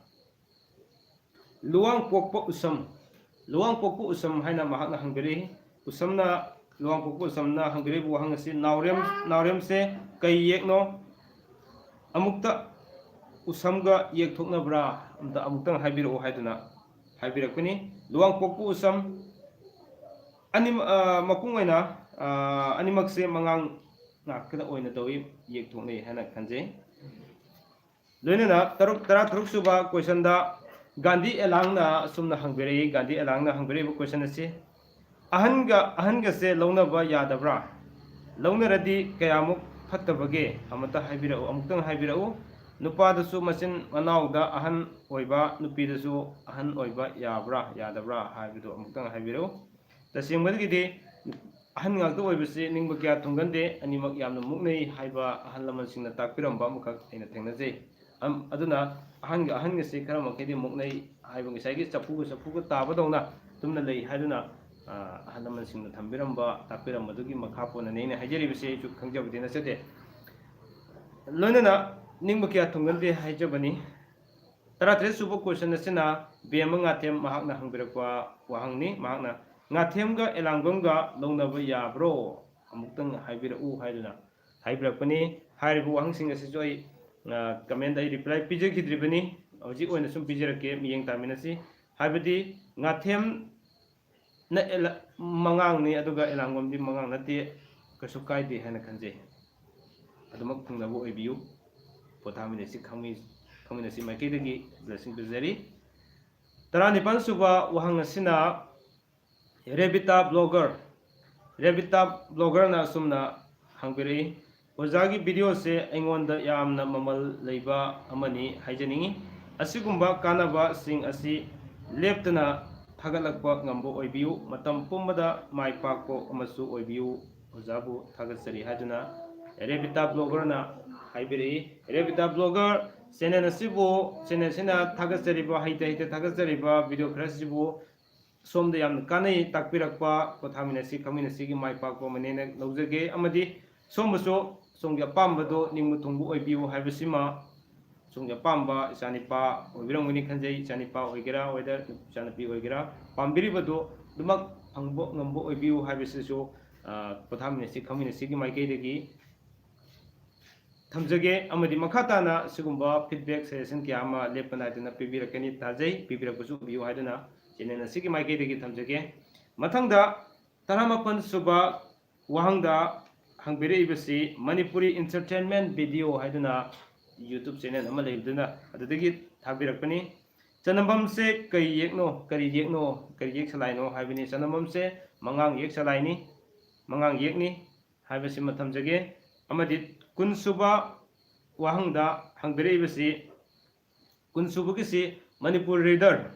ꯂꯨꯋꯥꯡ ꯄꯣꯛꯄ ꯎꯁꯝ, ꯂꯨꯋꯥꯡ ꯄꯣꯛꯄ ꯎꯁꯝ ꯍꯥꯏꯅ ꯃꯍꯥꯛꯅ ꯍꯪꯕꯤꯔꯛꯏ꯫ ꯎꯁꯝꯅ, ꯂꯨꯋꯥꯡ ꯄꯣꯛꯄ ꯎꯁꯝꯅ ꯍꯪꯕꯤꯔꯛꯏꯕ ꯋꯥꯍꯪ ꯑꯁꯤ, ꯅꯥꯎꯔꯦꯝ, ꯅꯥꯎꯔꯦꯝꯁꯦ ꯀꯩ ꯌꯦꯛꯅꯣ? ꯑꯃꯨꯛꯇ ꯎꯁꯝꯒ ꯌꯦꯛꯊꯣꯛꯅꯕ꯭ꯔꯥ? ꯑꯝꯇ, ꯑꯃꯨꯛꯇꯪ ꯍꯥꯏꯕꯤꯔꯛꯎ ꯍꯥꯏꯗꯨꯅ ꯍꯥꯏꯕꯤꯔꯛꯄꯅꯤ꯫ ꯂꯨꯋꯥꯡ ꯄꯣꯛꯄ ꯎꯁꯝ ꯑꯅꯤ, ꯃꯄꯨꯡ ꯑꯣꯏꯅ ꯑꯅꯤꯃꯛꯁꯦ ꯃꯉꯥꯡ ꯉꯥꯛꯇꯗ ꯑꯣꯏꯅ ꯇꯧꯏ, ꯌꯦꯛꯊꯣꯛꯅꯩ ꯍꯥꯏꯅ ꯈꯟꯖꯩ꯫ ꯂꯣꯏꯅꯅ ꯇꯔꯨꯛ, ꯇꯔꯥꯇꯔꯨꯛ ꯁꯨꯕ ꯀꯣꯏꯁꯟꯗ ꯒꯥꯟꯙꯤ ꯑꯦꯂꯥꯡꯅ ꯑꯁꯨꯝꯅ ꯍꯪꯕꯤꯔꯛꯏ꯫ ꯒꯥꯟꯙꯤ ꯑꯦꯂꯥꯡꯅ ꯍꯪꯕꯤꯔꯛꯏꯕ ꯀꯣꯏꯁꯟ ꯑꯁꯤ, ꯑꯍꯟꯒ, ꯑꯍꯟꯒꯁꯦ ꯂꯧꯅꯕ ꯌꯥꯗꯕ꯭ꯔꯥ? ꯂꯧꯅꯔꯗꯤ ꯀꯌꯥꯃꯨꯛ ꯐꯠꯇꯕꯒꯦ? ꯑꯃꯇ ꯍꯥꯏꯕꯤꯔꯛꯎ, ꯑꯃꯨꯛꯇꯪ ꯍꯥꯏꯕꯤꯔꯛꯎ꯫ ꯅꯨꯄꯥꯗꯁꯨ ꯃꯆꯤꯟ ꯃꯅꯥꯎꯗ ꯑꯍꯟ ꯑꯣꯏꯕ, ꯅꯨꯄꯤꯗꯁꯨ ꯑꯍꯟ ꯑꯣꯏꯕ ꯌꯥꯕ꯭ꯔꯥ ꯌꯥꯗꯕ꯭ꯔꯥ ꯍꯥꯏꯕꯗꯨ ꯑꯃꯨꯛꯇꯪ ꯍꯥꯏꯕꯤꯔꯛꯎ꯫ ꯇꯁꯦꯡꯕꯗꯒꯤꯗꯤ ꯑꯍꯟ ꯉꯥꯛꯇ ꯑꯣꯏꯕꯁꯤ ꯅꯤꯡꯕ ꯀꯌꯥ ꯊꯨꯡꯒꯟꯗꯦ, ꯑꯅꯤꯃꯛ ꯌꯥꯝꯅ ꯃꯨꯛꯅꯩ ꯍꯥꯏꯕ ꯑꯍꯜ ꯂꯃꯟꯁꯤꯡꯅ ꯇꯥꯛꯄꯤꯔꯝꯕ ꯑꯃꯈꯛ ꯑꯩꯅ ꯊꯦꯡꯅꯖꯩ꯫ ꯑꯗꯨꯅ ꯑꯍꯟꯒ ꯑꯍꯟꯒꯁꯤ ꯈꯔ ꯃꯈꯩꯗꯤ ꯃꯨꯛꯅꯩ ꯍꯥꯏꯕ, ꯉꯁꯥꯏꯒꯤ ꯆꯐꯨꯒ ꯆꯐꯨꯒ ꯇꯥꯕꯗꯧꯅ ꯇꯨꯝꯅ ꯂꯩ ꯍꯥꯏꯗꯨꯅ ꯑꯍꯜ ꯂꯃꯟꯁꯤꯡꯅ ꯊꯝꯕꯤꯔꯝꯕ, ꯇꯥꯛꯄꯤꯔꯝꯕꯗꯨꯒꯤ ꯃꯈꯥ ꯄꯣꯟꯅꯅꯤ ꯑꯩꯅ ꯍꯥꯏꯖꯔꯤꯕꯁꯤ, ꯑꯩꯁꯨ ꯈꯪꯖꯕꯗꯤ ꯅꯠꯆꯗꯦ꯫ ꯂꯣꯏꯅꯅ ꯅꯤꯡꯕ ꯀꯌꯥ ꯊꯨꯡꯒꯟꯗꯦ ꯍꯥꯏꯖꯕꯅꯤ꯫ ꯇꯔꯥꯇꯔꯦꯠ ꯁꯨꯕ ꯀꯣꯏꯁꯟ ꯑꯁꯤꯅ ꯕꯦꯝꯃ ꯉꯥꯊꯦꯝ ꯃꯍꯥꯛꯅ ꯍꯪꯕꯤꯔꯛꯄ ꯋꯥꯍꯪꯅꯤ꯫ ꯃꯍꯥꯛꯅ, "ꯉꯥꯊꯦꯝꯒ ꯑꯦꯂꯥꯡꯕꯝꯒ ꯂꯧꯅꯕ ꯌꯥꯕ꯭ꯔꯣ? ꯑꯃꯨꯛꯇꯪ ꯍꯥꯏꯕꯤꯔꯛꯎ" ꯍꯥꯏꯗꯨꯅ ꯍꯥꯏꯕꯤꯔꯛꯄꯅꯤ꯫ ꯍꯥꯏꯔꯤꯕ ꯋꯥꯍꯪꯁꯤꯡ ꯑꯁꯤꯁꯨ ꯑꯩ ꯀꯃꯦꯟꯗ ꯑꯩ ꯔꯤꯄ꯭ꯂꯥꯏ ꯄꯤꯖꯈꯤꯗ꯭ꯔꯤꯕꯅꯤ꯫ ꯍꯧꯖꯤꯛ ꯑꯣꯏꯅ ꯁꯨꯝ ꯄꯤꯖꯔꯛꯀꯦ, ꯃꯤꯠꯌꯦꯡ ꯇꯥꯃꯤꯟꯅꯁꯤ꯫ ꯍꯥꯏꯕꯗꯤ ꯉꯥꯊꯦꯝ ꯅ ꯑꯦꯂ-, ꯃꯉꯥꯡꯅꯤ, ꯑꯗꯨꯒ ꯑꯦꯂꯥꯡꯕꯝꯗꯤ ꯃꯉꯥꯡ ꯅꯠꯇꯦ, ꯀꯩꯁꯨ ꯀꯥꯏꯗꯦ ꯍꯥꯏꯅ ꯈꯟꯖꯩ꯫ ꯑꯗꯨꯃꯛ ꯊꯨꯡꯅꯕ ꯑꯣꯏꯕꯤꯌꯨ꯫ ꯄꯣꯊꯥꯃꯤꯟꯅꯁꯤ, ꯈꯪꯃꯤ-, ꯈꯪꯃꯤꯟꯅꯁꯤ ꯃꯥꯏꯀꯩꯗꯒꯤ blessing ꯄꯤꯖꯔꯤ꯫ ꯇꯔꯥꯅꯤꯄꯥꯜ ꯁꯨꯕ ꯋꯥꯍꯪ ꯑꯁꯤꯅ ꯔꯦꯕꯤꯇꯥ ꯕ꯭ꯂꯣꯒꯔ, ꯔꯦꯕꯤꯇꯥ ꯕ꯭ꯂꯣꯒꯔꯅ ꯑꯁꯨꯝꯅ ꯍꯪꯕꯤꯔꯛꯏ, "ꯑꯣꯖꯥꯒꯤ ꯚꯤꯗꯤꯑꯣꯁꯦ ꯑꯩꯉꯣꯟꯗ ꯌꯥꯝꯅ ꯃꯃꯜ ꯂꯩꯕ ꯑꯃꯅꯤ ꯍꯥꯏꯖꯅꯤꯡꯏ꯫ ꯑꯁꯤꯒꯨꯝꯕ ꯀꯥꯟꯅꯕꯁꯤꯡ ꯑꯁꯤ ꯂꯦꯞꯇꯅ ꯊꯥꯒꯠꯂꯛꯄ ꯉꯝꯕ ꯑꯣꯏꯕꯤꯌꯨ꯫ ꯃꯇꯝ ꯄꯨꯝꯕꯗ ꯃꯥꯏ ꯄꯥꯛꯄ ꯑꯃꯁꯨ ꯑꯣꯏꯕꯤꯌꯨ꯫ ꯑꯣꯖꯥꯕꯨ ꯊꯥꯒꯠꯆꯔꯤ ꯍꯥꯏꯗꯨꯅ ꯔꯦꯕꯤꯇꯥ ꯕ꯭ꯂꯣꯒꯔꯅ ꯍꯥꯏꯕꯤꯔꯛꯏ꯫ ꯔꯦꯕꯤꯇꯥ ꯕ꯭ꯂꯣꯒꯔ ꯆꯦꯅꯦꯜ ꯑꯁꯤꯕꯨ, ꯆꯦꯅꯦꯜꯁꯤꯅ ꯊꯥꯒꯠꯆꯔꯤꯕ, ꯍꯩꯇ ꯍꯩꯇ ꯊꯥꯒꯠꯆꯔꯤꯕ ꯚꯤꯗꯤꯑꯣ ꯈꯔꯁꯤꯕꯨ ꯁꯣꯝꯗ ꯌꯥꯝꯅ ꯀꯥꯟꯅꯩ, ꯇꯥꯛꯄꯤꯔꯛꯄ, ꯄꯣꯊꯥꯃꯤꯟꯅꯁꯤ ꯈꯪꯃꯤꯟꯅꯁꯤꯒꯤ ꯃꯥꯏ ꯄꯥꯛꯄ ꯑꯃꯅꯦꯅ ꯂꯧꯖꯒꯦ꯫ ꯑꯃꯗꯤ ꯁꯣꯝꯕꯨꯁꯨ ꯁꯣꯝꯒꯤ ꯑꯄꯥꯝꯕꯗꯣ ꯅꯤꯡꯕ ꯊꯨꯡꯕ ꯑꯣꯏꯕꯤꯌꯨ ꯍꯥꯏꯕꯁꯤꯃ ꯁꯣꯝꯒꯤ ꯑꯄꯥꯝꯕ ꯏꯆꯥꯅꯤꯄꯥ ꯑꯣꯏꯕꯤꯔꯝꯒꯅꯤ ꯈꯟꯖꯩ꯫ ꯏꯆꯥꯅꯤꯄꯥ ꯑꯣꯏꯒꯦꯔꯥ, ꯑꯣꯏꯗ ꯏꯆꯥꯅꯨꯄꯤ ꯑꯣꯏꯒꯦꯔꯥ, ꯄꯥꯝꯕꯤꯔꯤꯕꯗꯨ ꯑꯗꯨꯃꯛ ꯐꯪꯕ ꯉꯝꯕ ꯑꯣꯏꯕꯤꯌꯨ ꯍꯥꯏꯕꯁꯤꯁꯨ, ꯑ, ꯄꯣꯊꯥꯃꯤꯟꯅꯁꯤ ꯈꯪꯃꯤꯟꯅꯁꯤꯒꯤ ꯃꯥꯏꯀꯩꯗꯒꯤ ꯊꯝꯖꯒꯦ꯫ ꯑꯃꯗꯤ ꯃꯈꯥ ꯇꯥꯅ ꯁꯤꯒꯨꯝꯕ feedback suggestion ꯀꯌꯥ ꯑꯃ ꯂꯦꯞꯄ ꯅꯥꯏꯗꯅ ꯄꯤꯕꯤꯔꯛꯀꯅꯤ ꯊꯥꯖꯩ꯫ ꯄꯤꯕꯤꯔꯛꯄꯁꯨ ꯑꯣꯏꯕꯤꯌꯨ ꯍꯥꯏꯗꯨꯅ ꯆꯦꯅꯦꯜ ꯑꯁꯤꯒꯤ ꯃꯥꯏꯀꯩꯗꯒꯤ ꯊꯝꯖꯒꯦ꯫ ꯃꯊꯪꯗ ꯇꯔꯥꯃꯥꯄꯟ ꯁꯨꯕ ꯋꯥꯍꯪꯗ ꯍꯪꯕꯤꯔꯛꯏꯕꯁꯤ ꯃꯅꯤꯄꯨꯔꯤ entertainment video ꯍꯥꯏꯗꯨꯅ YouTube channel ꯑꯃ ꯂꯩꯕꯗꯨꯅ ꯑꯗꯨꯗꯒꯤ ꯊꯥꯕꯤꯔꯛꯄꯅꯤ꯫ ꯆꯅꯝꯐꯝꯁꯦ ꯀꯔꯤ ꯌꯦꯛꯅꯣ, ꯀꯔꯤ ꯌꯦꯛꯅꯣ, ꯀꯔꯤ ꯌꯦꯛ ꯁꯂꯥꯏꯅꯣ ꯍꯥꯏꯕꯅꯤ꯫ ꯆꯅꯝꯐꯝꯁꯦ ꯃꯉꯥꯡ ꯌꯦꯛ ꯁꯂꯥꯏꯅꯤ, ꯃꯉꯥꯡ ꯌꯦꯛꯅꯤ ꯍꯥꯏꯕꯁꯤꯃ ꯊꯝꯖꯒꯦ꯫ ꯑꯃꯗꯤ ꯀꯨꯟꯁꯨꯕ ꯋꯥꯍꯪꯗ ꯍꯪꯕꯤꯔꯛꯏꯕꯁꯤ, ꯀꯨꯟꯁꯨꯕꯒꯤꯁꯤ ꯃꯅꯤꯄꯨꯔ ꯔꯤꯗꯔ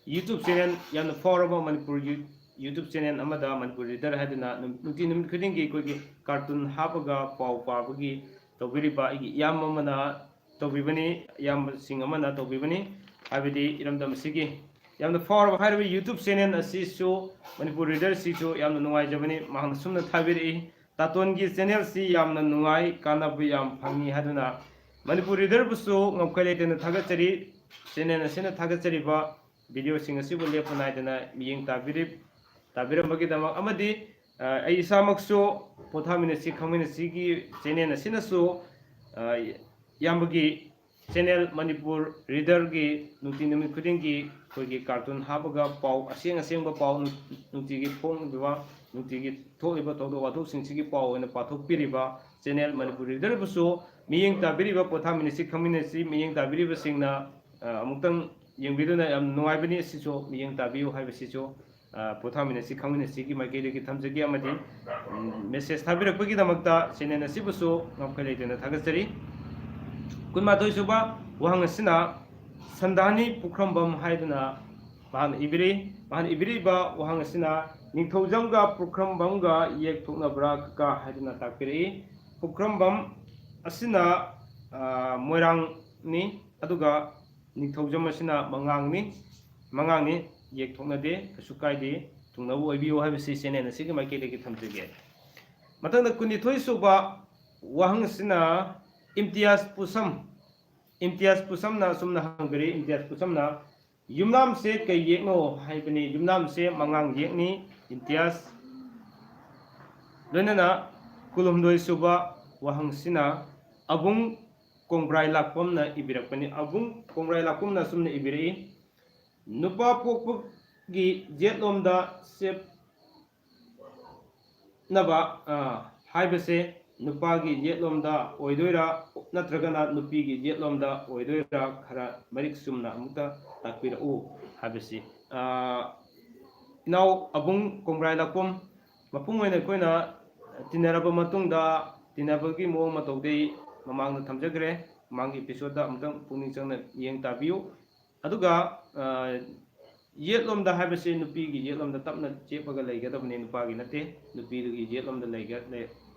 YouTube channel, ꯌꯥꯝꯅ ꯐꯥꯎꯔꯕ ꯃꯅꯤꯄꯨꯔ ꯌꯨ-, YouTube channel ꯑꯃꯗ ꯃꯅꯤꯄꯨꯔ ꯔꯤꯗꯔ ꯍꯥꯏꯗꯨꯅ ꯅꯨ-, ꯅꯨꯡꯇꯤ ꯅꯨꯃꯤꯠ ꯈꯨꯗꯤꯡꯒꯤ ꯑꯩꯈꯣꯏꯒꯤ cartoon ꯍꯥꯞꯄꯒ ꯄꯥꯎ ꯄꯥꯕꯒꯤ ꯇꯧꯕꯤꯔꯤꯕ ꯑꯩꯒꯤ ꯏꯌꯥꯝꯕ ꯑꯃꯅ ꯇꯧꯕꯤꯕꯅꯤ, ꯏꯌꯥꯝꯕꯁꯤꯡ ꯑꯃꯅ ꯇꯧꯕꯤꯕꯅꯤ꯫ ꯍꯥꯏꯕꯗꯤ ꯏꯔꯝꯗꯝ ꯑꯁꯤꯒꯤ ꯌꯥꯝꯅ ꯐꯥꯎꯔꯕ ꯍꯥꯏꯔꯤꯕ YouTube channel ꯑꯁꯤꯁꯨ ꯃꯅꯤꯄꯨꯔ ꯔꯤꯗꯔꯁꯤꯁꯨ ꯌꯥꯝꯅ ꯅꯨꯡꯉꯥꯏꯖꯕꯅꯤ꯫ ꯃꯍꯥꯛꯅ ꯁꯨꯝꯅ ꯊꯥꯕꯤꯔꯛꯏ, "ꯇꯥꯇꯣꯟꯒꯤ channelꯁꯤ ꯌꯥꯝꯅ ꯅꯨꯡꯉꯥꯏ, ꯀꯥꯟꯅꯕ ꯌꯥꯝ ꯐꯪꯉꯤ" ꯍꯥꯏꯗꯨꯅ꯫ ꯃꯅꯤꯄꯨꯔ ꯔꯤꯗꯔꯕꯨꯁꯨ ꯉꯝꯈꯩ ꯂꯩꯇꯅ ꯊꯥꯒꯠꯆꯔꯤ꯫ Channel ꯑꯁꯤꯅ ꯊꯥꯒꯠꯆꯔꯤꯕ videoꯁꯤꯡ ꯑꯁꯤꯕꯨ ꯂꯦꯞꯄ ꯅꯥꯏꯗꯅ ꯃꯤꯠꯌꯦꯡ ꯇꯥꯕꯤꯔꯤ-, ꯇꯥꯕꯤꯔꯝꯕꯒꯤꯗꯃꯛ꯫ ꯑꯃꯗꯤ, ꯑ, ꯑꯩ ꯏꯁꯥꯃꯛꯁꯨ ꯄꯣꯊꯥꯃꯤꯟꯅꯁꯤ ꯈꯪꯃꯤꯟꯅꯁꯤꯒꯤ channel ꯑꯁꯤꯅꯁꯨ, ꯑ, ꯏꯌꯥꯝꯕꯒꯤ channel ꯃꯅꯤꯄꯨꯔ ꯔꯤꯗꯔꯒꯤ ꯅꯨꯡꯇꯤ ꯅꯨꯃꯤꯠ ꯈꯨꯗꯤꯡꯒꯤ ꯑꯩꯈꯣꯏꯒꯤ cartoon ꯍꯥꯞꯄꯒ ꯄꯥꯎ, ꯑꯁꯦꯡ ꯑꯁꯦꯡꯕ ꯄꯥꯎ ꯅꯨꯡ-, ꯅꯨꯡꯇꯤꯒꯤ ꯐꯣꯡꯂꯤꯕ, ꯅꯨꯡꯇꯤꯒꯤ ꯊꯣꯛꯂꯤꯕ ꯊꯧꯗꯣꯛ ꯋꯥꯊꯣꯛꯁꯤꯡꯁꯤꯒꯤ ꯄꯥꯎ ꯑꯣꯏꯅ ꯄꯥꯊꯣꯛꯄꯤꯔꯤꯕ channel ꯃꯅꯤꯄꯨꯔ ꯔꯤꯗꯔꯕꯨꯁꯨ ꯃꯤꯠꯌꯦꯡ ꯇꯥꯕꯤꯔꯤꯕ ꯄꯣꯊꯥꯃꯤꯟꯅꯁꯤ ꯈꯪꯃꯤꯟꯅꯁꯤ ꯃꯤꯠꯌꯦꯡ ꯇꯥꯕꯤꯔꯤꯕꯁꯤꯡꯅ, ꯑ, ꯑꯃꯨꯛꯇꯪ ꯌꯦꯡꯕꯤꯗꯨꯅ ꯌꯥꯝ ꯅꯨꯡꯉꯥꯏꯕꯅꯤ꯫ ꯑꯁꯤꯁꯨ ꯃꯤꯠꯌꯦꯡ ꯇꯥꯕꯤꯌꯨ ꯍꯥꯏꯕꯁꯤꯁꯨ, ꯑ, ꯄꯣꯊꯥꯃꯤꯟꯅꯁꯤ ꯈꯪꯃꯤꯟꯅꯁꯤꯒꯤ ꯃꯥꯏꯀꯩꯗꯒꯤ ꯊꯝꯖꯒꯦ꯫ ꯑꯃꯗꯤ, ꯎꯝ, message ꯊꯥꯕꯤꯔꯛꯄꯒꯤꯗꯃꯛꯇ channel ꯑꯁꯤꯕꯨꯁꯨ ꯉꯝꯈꯩ ꯂꯩꯇꯅ ꯊꯥꯒꯠꯆꯔꯤ꯫ ꯀꯨꯟꯃꯥꯊꯣꯏ ꯁꯨꯕ ꯋꯥꯍꯪ ꯑꯁꯤꯅ ꯁꯟꯗꯥꯅꯤ ꯄꯨꯈ꯭ꯔꯝꯕꯝ ꯍꯥꯏꯗꯨꯅ ꯃꯍꯥꯛꯅ ꯏꯕꯤꯔꯤ꯫ ꯃꯍꯥꯛꯅ ꯏꯕꯤꯔꯤꯕ ꯋꯥꯍꯪ ꯑꯁꯤꯅ, "ꯅꯤꯡꯊꯧꯖꯝꯒ ꯄꯨꯈ꯭ꯔꯝꯕꯝꯒ ꯌꯦꯛ ꯊꯣꯛꯅꯕ꯭ꯔꯥ, ꯀꯀꯥ?" ꯍꯥꯏꯗꯨꯅ ꯇꯥꯛꯄꯤꯔꯛꯏ꯫ ꯄꯨꯈ꯭ꯔꯝꯕꯝ ꯑꯁꯤꯅ, ꯑ, ꯃꯣꯏꯔꯥꯡꯅꯤ, ꯑꯗꯨꯒ ꯅꯤꯡꯊꯧꯖꯝ ꯑꯁꯤꯅ ꯃꯉꯥꯡꯅꯤ꯫ ꯃꯉꯥꯡꯅꯤ, ꯌꯦꯛ ꯊꯣꯛꯅꯗꯦ, ꯀꯩꯁꯨ ꯀꯥꯏꯗꯦ, ꯊꯨꯡꯅꯕ ꯑꯣꯏꯕꯤꯌꯨ ꯍꯥꯏꯕꯁꯤ ꯆꯦꯅꯦꯜ ꯑꯁꯤꯒꯤ ꯃꯥꯏꯀꯩꯗꯒꯤ ꯊꯝꯖꯒꯦ꯫ ꯃꯊꯪꯗ ꯀꯨꯟꯅꯤꯊꯣꯏ ꯁꯨꯕ ꯋꯥꯍꯪ ꯑꯁꯤꯅ ꯏꯝꯇꯤꯌꯥꯖ ꯄꯨꯁꯝ, ꯏꯝꯇꯤꯌꯥꯖ ꯄꯨꯁꯝꯅ ꯑꯁꯨꯝꯅ ꯍꯪꯕꯤꯔꯤ, ꯏꯝꯇꯤꯌꯥꯖ ꯄꯨꯁꯝꯅ, "ꯌꯨꯝꯅꯥꯝꯁꯦ ꯀꯩ ꯌꯦꯛꯅꯣ?" ꯍꯥꯏꯕꯅꯤ꯫ ꯌꯨꯝꯅꯥꯝꯁꯦ ꯃꯉꯥꯡ ꯌꯦꯛꯅꯤ, ꯏꯝꯇꯤꯌꯥꯖ꯫ ꯂꯣꯏꯅꯅ ꯀꯨꯟꯍꯨꯝꯗꯣꯏ ꯁꯨꯕ ꯋꯥꯍꯪꯁꯤꯅ ꯑꯕꯨꯡ ꯀꯣꯡꯕ꯭ꯔꯥꯏ ꯂꯥꯛꯄꯝꯅ ꯏꯕꯤꯔꯛꯄꯅꯤ꯫ ꯑꯕꯨꯡ ꯀꯣꯡꯕ꯭ꯔꯥꯏ ꯂꯥꯛꯄꯝꯅ ꯑꯁꯨꯝꯅ ꯏꯕꯤꯔꯛꯏ, "ꯅꯨꯄꯥ ꯄꯣꯛꯄꯒꯤ ꯌꯦꯠꯂꯣꯝꯗ ꯆꯦꯞ-, ꯅꯕ, ꯑ, ꯍꯥꯏꯕꯁꯦ ꯅꯨꯄꯥꯒꯤ ꯌꯦꯠꯂꯣꯝꯗ ꯑꯣꯏꯗꯣꯏꯔꯥ ꯅꯠꯇ꯭ꯔꯒꯅ ꯅꯨꯄꯤꯒꯤ ꯌꯦꯠꯂꯣꯝꯗ ꯑꯣꯏꯗꯣꯏꯔꯥ? ꯈꯔ ꯃꯔꯤꯛ ꯆꯨꯝꯅ ꯑꯃꯨꯛꯇ ꯇꯥꯛꯄꯤꯔꯛꯎ" ꯍꯥꯏꯕꯁꯤ꯫ ꯑ, ꯏꯅꯥꯎ ꯑꯕꯨꯡ ꯀꯣꯡꯕ꯭ꯔꯥꯏ ꯂꯥꯛꯄꯝ, ꯃꯄꯨꯡ ꯑꯣꯏꯅ ꯑꯩꯈꯣꯏꯅ ꯇꯤꯟꯅꯔꯕ ꯃꯇꯨꯡꯗ, ꯇꯤꯟꯅꯕꯒꯤ ꯃꯑꯣꯡ ꯃꯇꯧꯗꯤ ꯃꯃꯥꯡꯗ ꯊꯝꯖꯈ꯭ꯔꯦ, ꯃꯃꯥꯡꯒꯤ episode-ꯇ ꯑꯃꯨꯛꯇꯪ ꯄꯨꯛꯅꯤꯡ ꯆꯪꯅ ꯌꯦꯡ ꯇꯥꯕꯤꯌꯨ꯫ ꯑꯗꯨꯒ, ꯑ, ꯌꯦꯠꯂꯣꯝꯗ ꯍꯥꯏꯕꯁꯤ ꯅꯨꯄꯤꯒꯤ ꯌꯦꯠꯂꯣꯝꯗ ꯇꯞꯅ ꯆꯦꯞꯄꯒ ꯂꯩꯒꯗꯕꯅꯤ, ꯅꯨꯄꯥꯒꯤ ꯅꯠꯇꯦ꯫ ꯅꯨꯄꯤꯗꯨꯒꯤ ꯌꯦꯠꯂꯣꯝꯗ ꯂꯩꯒ-, ꯂꯩ-,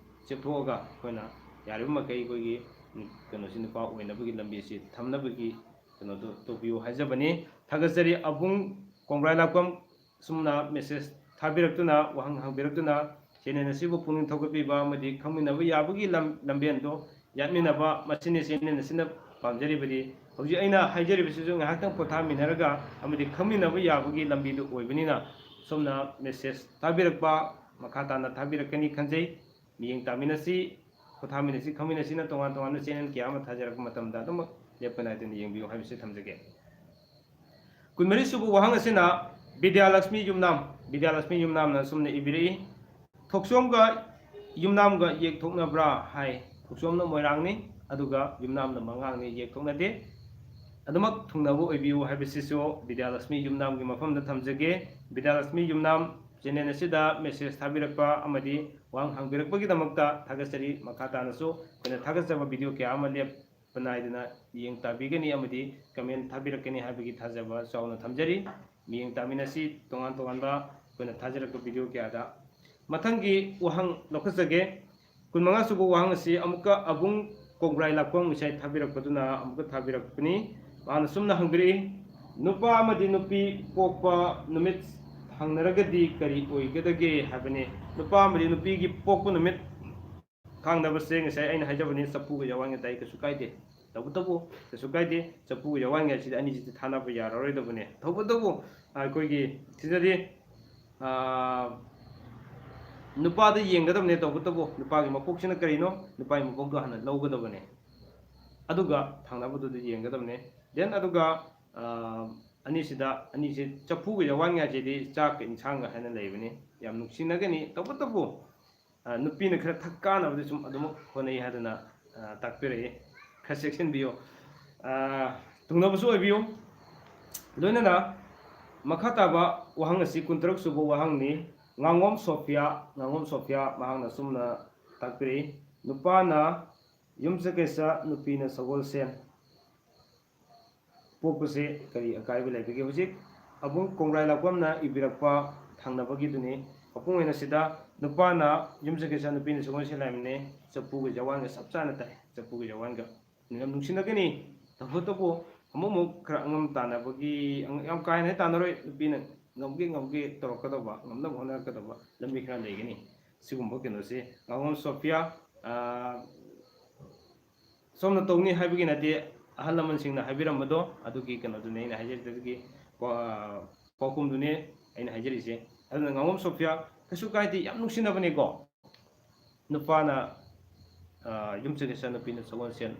ꯆꯦꯞꯊꯣꯛꯑꯒ ꯑꯩꯈꯣꯏꯅ ꯌꯥꯔꯤꯕ ꯃꯈꯩ ꯑꯩꯈꯣꯏꯒꯤ, ꯎꯝ, ꯀꯩꯅꯣꯁꯤ, ꯅꯨꯄꯥ ꯑꯣꯏꯅꯕꯒꯤ ꯂꯝꯕꯤꯁꯤ ꯊꯝꯅꯕꯒꯤ ꯀꯩꯅꯣꯗꯣ ꯇꯧꯕꯤꯌꯨ ꯍꯥꯏꯖꯕꯅꯤ꯫ ꯊꯥꯒꯠꯆꯔꯤ ꯑꯕꯨꯡ ꯀꯣꯡꯕ꯭ꯔꯥꯏ ꯂꯥꯛꯄꯝ, ꯁꯨꯝꯅ message ꯊꯥꯕꯤꯔꯛꯇꯨꯅ, ꯋꯥꯍꯪ ꯍꯪꯕꯤꯔꯛꯇꯨꯅ, channel ꯑꯁꯤꯕꯨ ꯄꯨꯛꯅꯤꯡ ꯊꯧꯒꯠꯄꯤꯕ ꯑꯃꯗꯤ ꯈꯪꯃꯤꯟꯅꯕ ꯌꯥꯕꯒꯤ ꯂꯝ-, ꯂꯝꯕꯦꯟꯗꯣ ꯌꯥꯠꯃꯤꯟꯅꯕ, ꯃꯁꯤꯅꯤ channel ꯑꯁꯤꯅ ꯄꯥꯝꯖꯔꯤꯕꯗꯤ꯫ ꯍꯧꯖꯤꯛ ꯑꯩꯅ ꯍꯥꯏꯖꯔꯤꯕꯁꯤꯁꯨ ꯉꯥꯏꯍꯥꯛꯇꯪ ꯄꯣꯊꯥꯃꯤꯟꯅꯔꯒ ꯑꯃꯗꯤ ꯈꯪꯃꯤꯟꯅꯕ ꯌꯥꯕꯒꯤ ꯂꯝꯕꯤꯗꯨ ꯑꯣꯏꯕꯅꯤꯅ, ꯁꯣꯝꯅ message ꯊꯥꯕꯤꯔꯛꯄ ꯃꯈꯥ ꯇꯥꯅ ꯊꯥꯕꯤꯔꯛꯀꯅꯤ ꯈꯟꯖꯩ꯫ ꯃꯤꯠꯌꯦꯡ ꯇꯥꯃꯤꯟꯅꯁꯤ, ꯄꯣꯊꯥꯃꯤꯟꯅꯁꯤ, ꯈꯪꯃꯤꯟꯅꯁꯤ꯫ ꯅ ꯇꯣꯉꯥꯟ ꯇꯣꯉꯥꯟꯕ channel ꯀꯌꯥ ꯑꯃ ꯊꯥꯖꯔꯛꯄ ꯃꯇꯝꯗ ꯑꯗꯨꯃꯛ ꯂꯦꯞꯄ ꯅꯥꯏꯗꯅ ꯌꯦꯡꯕꯤꯌꯨ ꯍꯥꯏꯕꯁꯤ ꯊꯝꯖꯒꯦ꯫ ꯀꯨꯟꯃꯔꯤ ꯁꯨꯕ ꯋꯥꯍꯪ ꯑꯁꯤꯅ ꯕꯤꯗ꯭ꯌꯥꯂꯛꯁꯃꯤ ꯌꯨꯝꯅꯥꯝ, ꯕꯤꯗ꯭ꯌꯥꯂꯛꯁꯃꯤ ꯌꯨꯝꯅꯥꯝꯅ ꯑꯁꯨꯝꯅ ꯏꯕꯤꯔꯛꯏ, "ꯊꯣꯛꯆꯣꯝꯒ ꯌꯨꯝꯅꯥꯝꯒ ꯌꯦꯛ ꯊꯣꯛꯅꯕ꯭ꯔꯥ?" ꯍꯥꯏ꯫ ꯊꯣꯛꯆꯣꯝꯅ ꯃꯣꯏꯔꯥꯡꯅꯤ, ꯑꯗꯨꯒ ꯌꯨꯝꯅꯥꯝꯅ ꯃꯉꯥꯡꯅꯤ, ꯌꯦꯛ ꯊꯣꯛꯅꯗꯦ꯫ ꯑꯗꯨꯃꯛ ꯊꯨꯡꯅꯕ ꯑꯣꯏꯕꯤꯌꯨ ꯍꯥꯏꯕꯁꯤꯁꯨ ꯕꯤꯗ꯭ꯌꯥꯂꯛꯁꯃꯤ ꯌꯨꯝꯅꯥꯝꯒꯤ ꯃꯐꯝꯗ ꯊꯝꯖꯒꯦ꯫ ꯕꯤꯗ꯭ꯌꯥꯂꯛꯁꯃꯤ ꯌꯨꯝꯅꯥꯝ channel ꯑꯁꯤꯗ message ꯊꯥꯕꯤꯔꯛꯄ ꯑꯃꯗꯤ ꯋꯥꯍꯪ ꯍꯪꯕꯤꯔꯛꯄꯒꯤꯗꯃꯛꯇ ꯊꯥꯒꯠꯆꯔꯤ꯫ ꯃꯈꯥ ꯇꯥꯅꯁꯨ ꯑꯩꯈꯣꯏꯅ ꯊꯥꯒꯠꯆꯕ video ꯀꯌꯥ ꯑꯃ ꯂꯦꯞꯄ ꯅꯥꯏꯗꯅ ꯌꯦꯡ ꯇꯥꯕꯤꯒꯅꯤ ꯑꯃꯗꯤ comment ꯊꯥꯕꯤꯔꯛꯀꯅꯤ ꯍꯥꯏꯕꯒꯤ ꯊꯥꯖꯕ ꯆꯥꯎꯅ ꯊꯝꯖꯔꯤ꯫ ꯃꯤꯠꯌꯦꯡ ꯇꯥꯃꯤꯟꯅꯁꯤ ꯇꯣꯉꯥꯟ ꯇꯣꯉꯥꯟꯕ ꯑꯩꯈꯣꯏꯅ ꯊꯥꯖꯔꯛꯄ ꯚꯤꯗꯤꯑꯣ ꯀꯌꯥꯗ꯫ ꯃꯊꯪꯒꯤ ꯋꯥꯍꯪ ꯂꯧꯈꯠꯆꯒꯦ꯫ ꯀꯨꯟꯃꯉꯥ ꯁꯨꯕ ꯋꯥꯍꯪ ꯑꯁꯤ ꯑꯃꯨꯛꯀ ꯑꯕꯨꯡ ꯀꯣꯡꯒ꯭ꯔꯥꯏ ꯂꯥꯛꯄꯝ ꯉꯁꯥꯏ ꯊꯥꯕꯤꯔꯛꯄꯗꯨꯅ ꯑꯃꯨꯛꯀ ꯊꯥꯕꯤꯔꯛꯄꯅꯤ꯫ ꯃꯥꯅ ꯁꯨꯝꯅ ꯍꯪꯕꯤꯔꯛꯏ, "ꯅꯨꯄꯥ ꯑꯃꯗꯤ ꯅꯨꯄꯤ ꯄꯣꯛꯄ ꯅꯨꯃꯤꯠ ꯊꯥꯡꯅꯔꯒꯗꯤ ꯀꯔꯤ ꯑꯣꯏꯒꯗꯒꯦ?" ꯍꯥꯏꯕꯅꯤ꯫ ꯅꯨꯄꯥ ꯑꯃꯗꯤ ꯅꯨꯄꯤꯒꯤ ꯄꯣꯛꯄ ꯅꯨꯃꯤꯠ ꯊꯥꯡꯅꯕꯁꯦ ꯉꯁꯥꯏ ꯑꯩꯅ ꯍꯥꯏꯖꯕꯅꯤ, ꯆꯐꯨꯒ ꯌꯥꯋꯥꯟꯒ ꯇꯥꯏ, ꯀꯩꯁꯨ ꯀꯥꯏꯗꯦ꯫ ꯇꯧꯕꯇꯕꯨ ꯀꯩꯁꯨ ꯀꯥꯏꯗꯦ, ꯆꯐꯨꯒ ꯌꯥꯋꯥꯟꯒ ꯍꯥꯏꯁꯤꯗꯤ ꯑꯅꯤꯁꯤꯗꯤ ꯊꯥꯅꯕ ꯌꯥꯔꯔꯣꯏꯗꯕꯅꯦ꯫ ꯇꯧꯕꯇꯕꯨ ꯑꯩꯈꯣꯏꯒꯤ ꯁꯤꯗꯗꯤ, ꯑꯥ, ꯅꯨꯄꯥꯗ ꯌꯦꯡꯒꯗꯕꯅꯦ꯫ ꯇꯧꯕꯇꯕꯨ ꯅꯨꯄꯥꯒꯤ ꯃꯄꯣꯛꯁꯤꯅ ꯀꯔꯤꯅꯣ, ꯅꯨꯄꯥꯒꯤ ꯃꯄꯣꯛꯇꯣ ꯍꯥꯟꯅ ꯂꯧꯒꯗꯕꯅꯦ, ꯑꯗꯨꯒ ꯊꯥꯡꯅꯕꯗꯨꯗ ꯌꯦꯡꯒꯗꯕꯅꯦ꯫ Then ꯑꯗꯨꯒ, ꯑꯥ, ꯑꯅꯤꯁꯤꯗ, ꯑꯅꯤꯁꯤ ꯆꯐꯨꯒ ꯌꯥꯋꯥꯟꯒ ꯍꯥꯏꯁꯤꯗꯤ ꯆꯥꯛꯀ ꯏꯟꯁꯥꯡꯒ ꯍꯥꯏꯅ ꯂꯩꯕꯅꯤ, ꯌꯥꯝ ꯅꯨꯡꯁꯤꯅꯒꯅꯤ꯫ ꯇꯧꯕꯇꯕꯨ ꯑ, ꯅꯨꯄꯤꯅ ꯈꯔ ꯊꯛ ꯀꯥꯅꯕꯗꯤ ꯁꯨꯝ ꯑꯗꯨꯃꯛ ꯍꯣꯠꯅꯩ ꯍꯥꯏꯗꯅ, ꯑ, ꯇꯥꯛꯄꯤꯔꯛꯏ꯫ ꯈꯔ ꯆꯦꯛꯁꯤꯟꯕꯤꯌꯨ꯫ ꯑ, ꯊꯨꯡꯅꯕꯁꯨ ꯑꯣꯏꯕꯤꯌꯨ꯫ ꯂꯣꯏꯅꯅ ꯃꯈꯥ ꯇꯥꯕ ꯋꯥꯍꯪ ꯑꯁꯤ ꯀꯨꯟꯇꯔꯨꯛ ꯁꯨꯕ ꯋꯥꯍꯪꯅꯤ꯫ ꯉꯥꯉꯣꯝ ꯁꯣꯐꯤꯌꯥ, ꯉꯥꯉꯣꯝ ꯁꯣꯐꯤꯌꯥ ꯃꯍꯥꯛꯅ ꯑꯁꯨꯝꯅ ꯇꯥꯛꯄꯤꯔꯛꯏ, "ꯅꯨꯄꯥꯅ ꯌꯨꯝꯁꯀꯩꯁ, ꯅꯨꯄꯤꯅ ꯁꯒꯣꯜꯁꯦꯟ ꯄꯣꯛꯄꯁꯦ ꯀꯔꯤ ꯑꯀꯥꯏꯕ ꯂꯩꯕꯒꯦ?" ꯍꯧꯖꯤꯛ ꯑꯕꯨꯡ ꯀꯣꯡꯒ꯭ꯔꯥꯏ ꯂꯥꯛꯄꯝꯅ ꯏꯕꯤꯔꯛꯄ ꯊꯪꯅꯕꯒꯤꯗꯨꯅꯤ꯫ ꯃꯄꯨꯡ ꯑꯣꯏꯅ ꯁꯤꯗ ꯅꯨꯄꯥꯅ ꯌꯨꯝꯁꯀꯩꯁ, ꯅꯨꯄꯤꯅ ꯁꯒꯣꯜꯁꯦꯟ ꯍꯥꯏꯕꯅꯦ꯫ ꯆꯐꯨꯒ ꯖꯋꯥꯟꯒ ꯆꯞ ꯆꯥꯅ ꯇꯥꯏ꯫ ꯆꯐꯨꯒ ꯖꯋꯥꯟꯒ ꯌꯥꯝ ꯅꯨꯡꯁꯤꯅꯒꯅꯤ꯫ ꯇꯧꯕꯇꯕꯨ ꯑꯃꯨꯛ ꯑꯃꯨꯛ ꯈꯔ ꯑꯉꯝ ꯇꯥꯟꯅꯕꯒꯤ, ꯑꯉ-, ꯌꯥꯝ ꯀꯥ ꯍꯦꯟꯅ ꯇꯥꯟꯅꯔꯣꯏ꯫ ꯅꯨꯄꯤꯅ ꯉꯝꯒꯦ ꯉꯝꯒꯦ ꯇꯧꯔꯛꯀꯗꯧꯕ, ꯉꯝꯅꯕ ꯍꯣꯠꯅꯔꯛꯀꯗꯧꯕ ꯂꯝꯕꯤ ꯈꯔ ꯂꯩꯒꯅꯤ꯫ ꯁꯤꯒꯨꯝꯕ ꯀꯩꯅꯣꯁꯦ ꯉꯥꯉꯣꯝ ꯁꯣꯐꯤꯌꯥ, ꯑ, ꯁꯣꯝꯅ ꯇꯧꯅꯤ ꯍꯥꯏꯕꯒꯤ ꯅꯠꯇꯦ, ꯑꯍꯜ ꯂꯃꯟꯁꯤꯡꯅ ꯍꯥꯏꯕꯤꯔꯝꯕꯗꯣ ꯑꯗꯨꯒꯤ ꯀꯩꯅꯣꯗꯨꯅꯦ ꯑꯩꯅ ꯍꯥꯏꯖꯔꯤꯗꯨꯒꯤ ꯄꯥ-, ꯄꯥꯎꯈꯨꯝꯗꯨꯅꯦ ꯑꯩꯅ ꯍꯥꯏꯖꯔꯤꯁꯦ꯫ ꯑꯗꯨꯅ ꯉꯥꯉꯣꯝ ꯁꯣꯐꯤꯌꯥ, ꯀꯩꯁꯨ ꯀꯥꯏꯗꯦ, ꯌꯥꯝ ꯅꯨꯡꯁꯤꯅꯕꯅꯦꯀꯣ꯫ ꯅꯨꯄꯥꯅ, ꯑ, ꯌꯨꯝꯁꯀꯩꯁ, ꯅꯨꯄꯤꯅ ꯁꯒꯣꯜꯁꯦꯟ,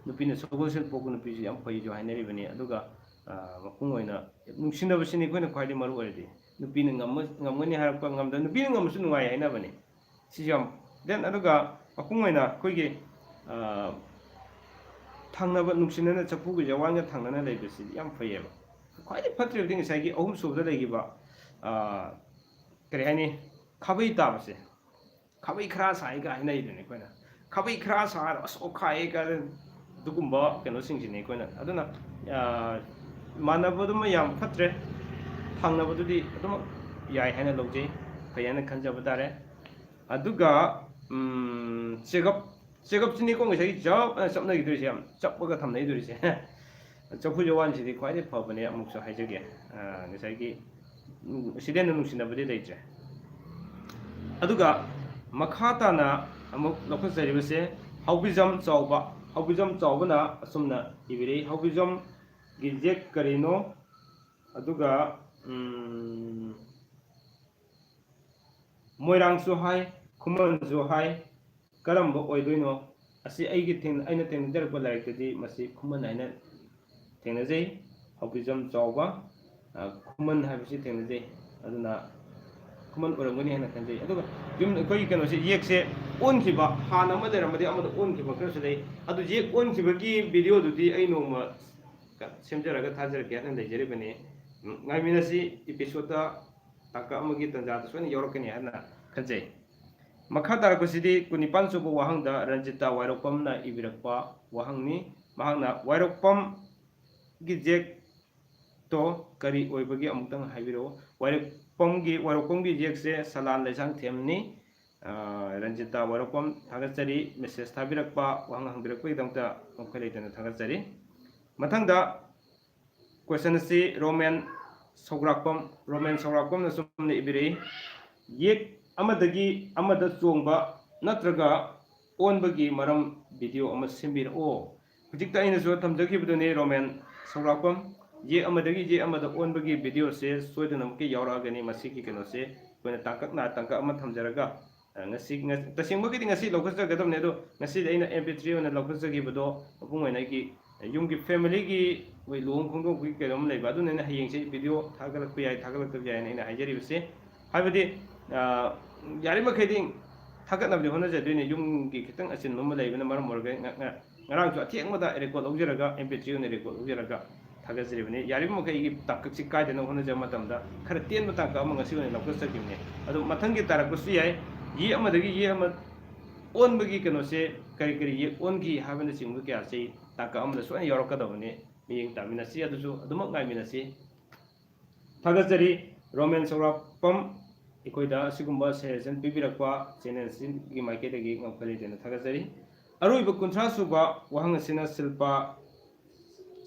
ꯅꯨꯄꯤꯅ ꯁꯒꯣꯜꯁꯦꯟ ꯄꯣꯛꯄ ꯅꯨꯄꯤꯁꯤ ꯌꯥꯝ ꯐꯩꯁꯨ ꯍꯥꯏꯅꯔꯤꯕꯅꯤ꯫ ꯑꯗꯨꯒ, ꯑ, ꯃꯄꯨꯡ ꯑꯣꯏꯅ ꯅꯨꯡꯁꯤꯅꯕꯁꯤꯅꯤ ꯑꯩꯈꯣꯏꯅ ꯈ꯭ꯋꯥꯏꯗꯒꯤ ꯃꯔꯨ ꯑꯣꯏꯔꯤꯗꯤ꯫ ꯅꯨꯄꯤꯅ ꯉꯝꯃ-, ꯉꯝꯒꯅꯤ ꯍꯥꯏꯔꯛꯄ ꯉꯝꯗ, ꯅꯨꯄꯤꯅ ꯉꯝꯃꯁꯨ ꯅꯨꯡꯉꯥꯏ ꯍꯥꯏꯅꯕꯅꯤ꯫ ꯁꯤꯁꯨ ꯌꯥꯝ, then ꯑꯗꯨꯒ ꯃꯄꯨꯡ ꯑꯣꯏꯅ ꯑꯩꯈꯣꯏꯒꯤ, ꯑ, ꯊꯪꯅꯕ ꯅꯨꯡꯁꯤꯅꯅ ꯆꯐꯨꯒ ꯖꯋꯥꯟꯒ ꯊꯪꯅꯅ ꯂꯩꯕꯁꯤꯗꯤ ꯌꯥꯝ ꯐꯩꯌꯦꯕ꯫ ꯈ꯭ꯋꯥꯏꯗꯒꯤ ꯐꯠꯇ꯭ꯔꯤꯕꯗꯤ ꯉꯁꯥꯏꯒꯤ ꯑꯍꯨꯝ ꯁꯨꯕꯗ ꯂꯩꯈꯤꯕ, ꯑ, ꯀꯔꯤ ꯍꯥꯏꯅꯤ, ꯈꯥꯕꯩ ꯇꯥꯕꯁꯦ꯫ ꯈꯥꯕꯩ ꯈꯔ ꯁꯥꯏꯒ ꯍꯥꯏꯅꯩꯗꯨꯅꯤ ꯑꯩꯈꯣꯏꯅ꯫ ꯈꯥꯕꯩ ꯈꯔ ꯁꯥꯔ ꯑꯁ ꯑꯣꯈꯥꯏꯌꯦ ꯀꯥꯏꯅ ꯑꯗꯨꯒꯨꯝꯕ ꯀꯩꯅꯣꯁꯤꯡꯁꯤꯅꯤ ꯑꯩꯈꯣꯏꯅ꯫ ꯑꯗꯨꯅ, ꯑ, ꯃꯥꯟꯅꯕꯗꯨꯃ ꯌꯥꯝ ꯐꯠꯇ꯭ꯔꯦ꯫ ꯊꯪꯅꯕꯗꯨꯗꯤ ꯑꯗꯨꯃꯛ ꯌꯥꯏ ꯍꯥꯏꯅ ꯂꯧꯖꯩ, ꯐꯩ ꯍꯥꯏꯅ ꯈꯟꯖꯕ ꯇꯥꯔꯦ꯫ ꯑꯗꯨꯒ ꯎꯝ, ꯆꯦꯒꯞ ꯆꯦꯒꯞꯁꯤꯅꯤꯀꯣ ꯉꯁꯥꯏꯒꯤ ꯖꯞ ꯑꯅ ꯆꯞꯅꯈꯤꯗꯣꯏꯁꯦ, ꯌꯥꯝ ꯆꯞꯄꯒ ꯊꯝꯅꯈꯤꯗꯣꯏꯁꯦ꯫ ꯆꯐꯨ ꯖꯋꯥꯟꯁꯤꯗꯤ ꯈ꯭ꯋꯥꯏꯗꯩ ꯐꯕꯅꯦ, ꯑꯃꯨꯛꯁꯨ ꯍꯥꯏꯖꯒꯦ꯫ ꯑ, ꯉꯁꯥꯏꯒꯤ ꯎꯝ, ꯁꯤꯗꯦꯟꯗ ꯅꯨꯡꯁꯤꯅꯕꯗꯤ ꯂꯩꯇ꯭ꯔꯦ꯫ ꯑꯗꯨꯒ ꯃꯈꯥ ꯇꯥꯅ ꯑꯃꯨꯛ ꯂꯧꯈꯠꯆꯔꯤꯕꯁꯦ ꯍꯥꯎꯕꯤꯖꯝ ꯆꯥꯎꯕ꯫ ꯍꯥꯎꯕꯤꯖꯝ ꯆꯥꯎꯕꯅ ꯑꯁꯨꯝꯅ ꯏꯕꯤꯔꯛꯏ, ꯍꯥꯎꯕꯤꯖꯝꯒꯤ ꯌꯦꯛ ꯀꯔꯤꯅꯣ? ꯑꯗꯨꯒ ꯎꯝ, ꯃꯣꯏꯔꯥꯡꯁꯨ ꯍꯥꯏ, ꯈꯨꯃꯟꯁꯨ ꯍꯥꯏ, ꯀꯔꯝꯕ ꯑꯣꯏꯗꯣꯏꯅꯣ? ꯑꯁꯤ ꯑꯩꯒꯤ ꯊꯦꯡ-, ꯑꯩꯅ ꯊꯦꯡꯅꯖꯔꯛꯄ ꯂꯥꯏꯔꯤꯛꯇꯗꯤ ꯃꯁꯤ ꯈꯨꯃꯟ ꯍꯥꯏꯅ ꯊꯦꯡꯅꯖꯩ꯫ ꯍꯥꯎꯕꯤꯖꯝ ꯆꯥꯎꯕ, ꯑ, ꯈꯨꯃꯟ ꯍꯥꯏꯕꯁꯤ ꯊꯦꯡꯅꯖꯩ꯫ ꯑꯗꯨꯅ ꯈꯨꯃꯟ ꯑꯣꯏꯔꯝꯒꯅꯤ ꯍꯥꯏꯅ ꯈꯟꯖꯩ꯫ ꯑꯗꯨꯒ ꯌꯨꯝ, ꯑꯩꯈꯣꯏꯒꯤ ꯀꯩꯅꯣꯁꯦ, ꯌꯦꯛꯁꯦ ꯑꯣꯟꯈꯤꯕ, ꯍꯥꯟꯅ ꯑꯃ ꯂꯩꯔꯝꯕꯗꯒꯤ ꯑꯃꯗ ꯑꯣꯟꯈꯤꯕ ꯈꯔꯁꯨ ꯂꯩ꯫ ꯑꯗꯨ ꯌꯦꯛ ꯑꯣꯟꯈꯤꯕꯒꯤ ꯚꯤꯗꯤꯑꯣꯗꯨꯗꯤ ꯑꯩ ꯅꯣꯡꯃ ꯁꯦꯝꯖꯔꯒ ꯊꯥꯖꯔꯛꯀꯦ ꯍꯥꯏꯅ ꯂꯩꯖꯔꯤꯕꯅꯤ꯫ ꯎꯝ, ꯉꯥꯏꯃꯤꯟꯅꯁꯤ, ꯏꯄꯤꯁꯣꯗ ꯇꯥꯡꯀꯛ ꯑꯃꯒꯤ ꯇꯥꯟꯖꯥꯗ ꯁꯣꯏꯅ ꯌꯥꯎꯔꯛꯀꯅꯤ ꯍꯥꯏꯅ ꯈꯟꯖꯩ꯫ ꯃꯈꯥ ꯇꯥꯔꯛꯄꯁꯤꯗꯤ ꯀꯨꯟꯅꯤꯄꯥꯟ ꯁꯨꯕ ꯋꯥꯍꯪꯗ ꯔꯟꯖꯤꯇꯥ ꯋꯥꯏꯔꯣꯛꯄꯝꯅ ꯏꯕꯤꯔꯛꯄ ꯋꯥꯍꯪꯅꯤ꯫ ꯃꯍꯥꯛꯅ ꯋꯥꯏꯔꯣꯛꯄꯝꯒꯤ ꯖꯦꯛꯇꯣ ꯀꯔꯤ ꯑꯣꯏꯕꯒꯦ ꯑꯃꯨꯛꯇꯪ ꯍꯥꯏꯕꯤꯔꯛꯎ꯫ ꯋꯥꯏꯔꯣꯛꯄꯝꯒꯤ, ꯋꯥꯏꯔꯣꯛꯄꯝꯒꯤ ꯖꯦꯛꯁꯦ ꯁꯂꯥꯟ ꯂꯩꯁꯥꯡꯊꯦꯝꯅꯤ꯫ ꯑ, ꯔꯟꯖꯤꯇꯥ ꯋꯥꯏꯔꯣꯛꯄꯝ ꯊꯥꯒꯠꯆꯔꯤ꯫ ꯃꯦꯁꯦꯖ ꯊꯥꯕꯤꯔꯛꯄ, ꯋꯥꯍꯪ ꯍꯪꯕꯤꯔꯛꯄꯒꯤꯗꯃꯛꯇ ꯃꯈꯣꯏ ꯂꯩꯇꯅ ꯊꯥꯒꯠꯆꯔꯤ꯫ ꯃꯊꯪꯗ ꯀꯣꯏꯁꯟ ꯑꯁꯤ ꯔꯣꯃꯦꯟ ꯁꯧꯒ꯭ꯔꯥꯛꯄꯝ, ꯔꯣꯃꯦꯟ ꯁꯧꯒ꯭ꯔꯥꯛꯄꯝꯅ ꯁꯨꯝꯅ ꯏꯕꯤꯔꯛꯏ, "ꯌꯦꯛ ꯑꯃꯗꯒꯤ ꯑꯃꯗ ꯆꯣꯡꯕ ꯅꯠꯇ꯭ꯔꯒ ꯑꯣꯟꯕꯒꯤ ꯃꯔꯝ ꯚꯤꯗꯤꯑꯣ ꯑꯃ ꯁꯦꯝꯕꯤꯔꯛꯑꯣ꯫" ꯍꯧꯖꯤꯛꯇ ꯑꯩꯅꯁꯨ ꯊꯝꯖꯈꯤꯕꯗꯨꯅꯤ, ꯔꯣꯃꯦꯟ ꯁꯧꯒ꯭ꯔꯥꯛꯄꯝ, ꯌꯦꯛ ꯑꯃꯗꯒꯤ ꯌꯦꯛ ꯑꯃꯗ ꯑꯣꯟꯕꯒꯤ ꯚꯤꯗꯤꯑꯣꯁꯦ ꯁꯣꯏꯗꯅꯃꯛꯀꯤ ꯌꯥꯎꯔꯛꯑꯒꯅꯤ꯫ ꯃꯁꯤꯒꯤ ꯀꯩꯅꯣꯁꯦ ꯑꯩꯈꯣꯏꯅ ꯇꯥꯡꯀꯛ ꯅꯥ ꯇꯥꯡꯀꯛ ꯑꯃ ꯊꯝꯖꯔꯒ, ꯑ, ꯉꯁꯤ, ꯉ-, ꯇꯁꯦꯡꯕꯒꯤꯗꯤ ꯉꯁꯤ ꯂꯧꯈꯠꯆꯒꯗꯕꯅꯦ, ꯑꯗꯣ ꯉꯁꯤꯗꯤ ꯑꯩꯅ ꯑꯦꯝ ꯄꯤ ꯊ꯭ꯔꯤ ꯑꯣꯏꯅ ꯂꯧꯈꯠꯆꯈꯤꯕꯗꯣ ꯃꯄꯨꯡ ꯑꯣꯏꯅ ꯑꯩꯒꯤ ꯌꯨꯝꯒꯤ ꯐꯦꯃꯤꯂꯤꯒꯤ ꯑꯩꯈꯣꯏ ꯂꯨꯍꯣꯡ ꯈꯣꯡꯗꯣꯡꯕꯒꯤ ꯀꯩꯅꯣꯝ ꯂꯩꯕ, ꯑꯗꯨꯅ ꯑꯩꯅ ꯍꯌꯦꯡꯁꯦ ꯚꯤꯗꯤꯑꯣ ꯊꯥꯒꯠꯂꯛꯄ ꯌꯥꯏ, ꯊꯥꯒꯠꯂꯛꯇꯕ ꯌꯥꯏꯅ ꯑꯩꯅ ꯍꯥꯏꯖꯔꯤꯕꯁꯦ꯫ ꯍꯥꯏꯕꯗꯤ, ꯑ, ꯌꯥꯔꯤꯃꯈꯩꯗꯤ ꯊꯥꯒꯠꯅꯕꯗꯤ ꯍꯣꯠꯅꯖꯗꯣꯏꯅꯦ, ꯌꯨꯝꯒꯤ ꯈꯤꯇꯪ ꯑꯆꯤꯟꯕ ꯑꯃ ꯂꯩꯕꯅ ꯃꯔꯝ ꯑꯣꯏꯔꯒ ꯉ-, ꯉ-, ꯉꯔꯥꯡꯁꯨ ꯑꯊꯦꯡꯕꯗ ꯔꯦꯀꯣꯔꯠ ꯂꯧꯖꯔꯒ, ꯑꯦꯝ ꯄꯤ ꯊ꯭ꯔꯤ ꯑꯣꯏꯅ ꯔꯦꯀꯣꯔꯠ ꯂꯧꯖꯔꯒ ꯊꯥꯒꯠꯆꯔꯤꯕꯅꯤ꯫ ꯌꯥꯔꯤꯕ ꯃꯈꯩ ꯑꯩꯒꯤ ꯇꯥꯡꯀꯛꯁꯤ ꯀꯥꯏꯗꯅꯕ ꯍꯣꯠꯅꯖꯕ ꯃꯇꯝꯗ ꯈꯔ ꯇꯦꯟꯕ ꯇꯥꯡꯀꯛ ꯑꯃ ꯉꯁꯤ ꯑꯣꯏꯅ ꯂꯧꯈꯠꯆꯈꯤꯕꯅꯤ꯫ ꯑꯗꯣ ꯃꯊꯪꯒꯤ ꯇꯥꯔꯛꯄꯁꯨ ꯌꯥꯏ, ꯌꯦꯛ ꯑꯃꯗꯒꯤ ꯌꯦꯛ ꯑꯃ ꯑꯣꯟꯕꯒꯤ ꯀꯩꯅꯣꯁꯦ, ꯀꯔꯤ ꯀꯔꯤ ꯌꯦꯛ ꯑꯣꯟꯈꯤ ꯍꯥꯏꯕꯅꯆꯤꯡꯕ ꯀꯌꯥꯁꯤ ꯇꯥꯡꯀꯛ ꯑꯃꯗ ꯁꯣꯏꯅ ꯌꯥꯎꯔꯛꯀꯗꯕꯅꯤ꯫ ꯃꯤꯠꯌꯦꯡ ꯇꯥꯃꯤꯟꯅꯁꯤ, ꯑꯗꯨꯁꯨ ꯑꯗꯨꯃꯛ ꯉꯥꯏꯃꯤꯟꯅꯁꯤ꯫ ꯊꯥꯒꯠꯆꯔꯤ꯫ ꯔꯣꯃꯦꯟ ꯁꯧꯔꯥꯛꯄꯝ ꯑꯩꯈꯣꯏꯗ ꯑꯁꯤꯒꯨꯝꯕ suggestion ꯄꯤꯕꯤꯔꯛꯄ channel ꯑꯁꯤꯒꯤ ꯃꯥꯏꯀꯩꯗꯒꯤ ꯉꯝꯈꯩ ꯂꯩꯇꯅ ꯊꯥꯒꯠꯆꯔꯤ꯫ ꯑꯔꯣꯏꯕ ꯀꯨꯟꯊ꯭ꯔꯥ ꯁꯨꯕ ꯋꯥꯍꯪ ꯑꯁꯤꯅ ꯁꯤꯜꯄꯥ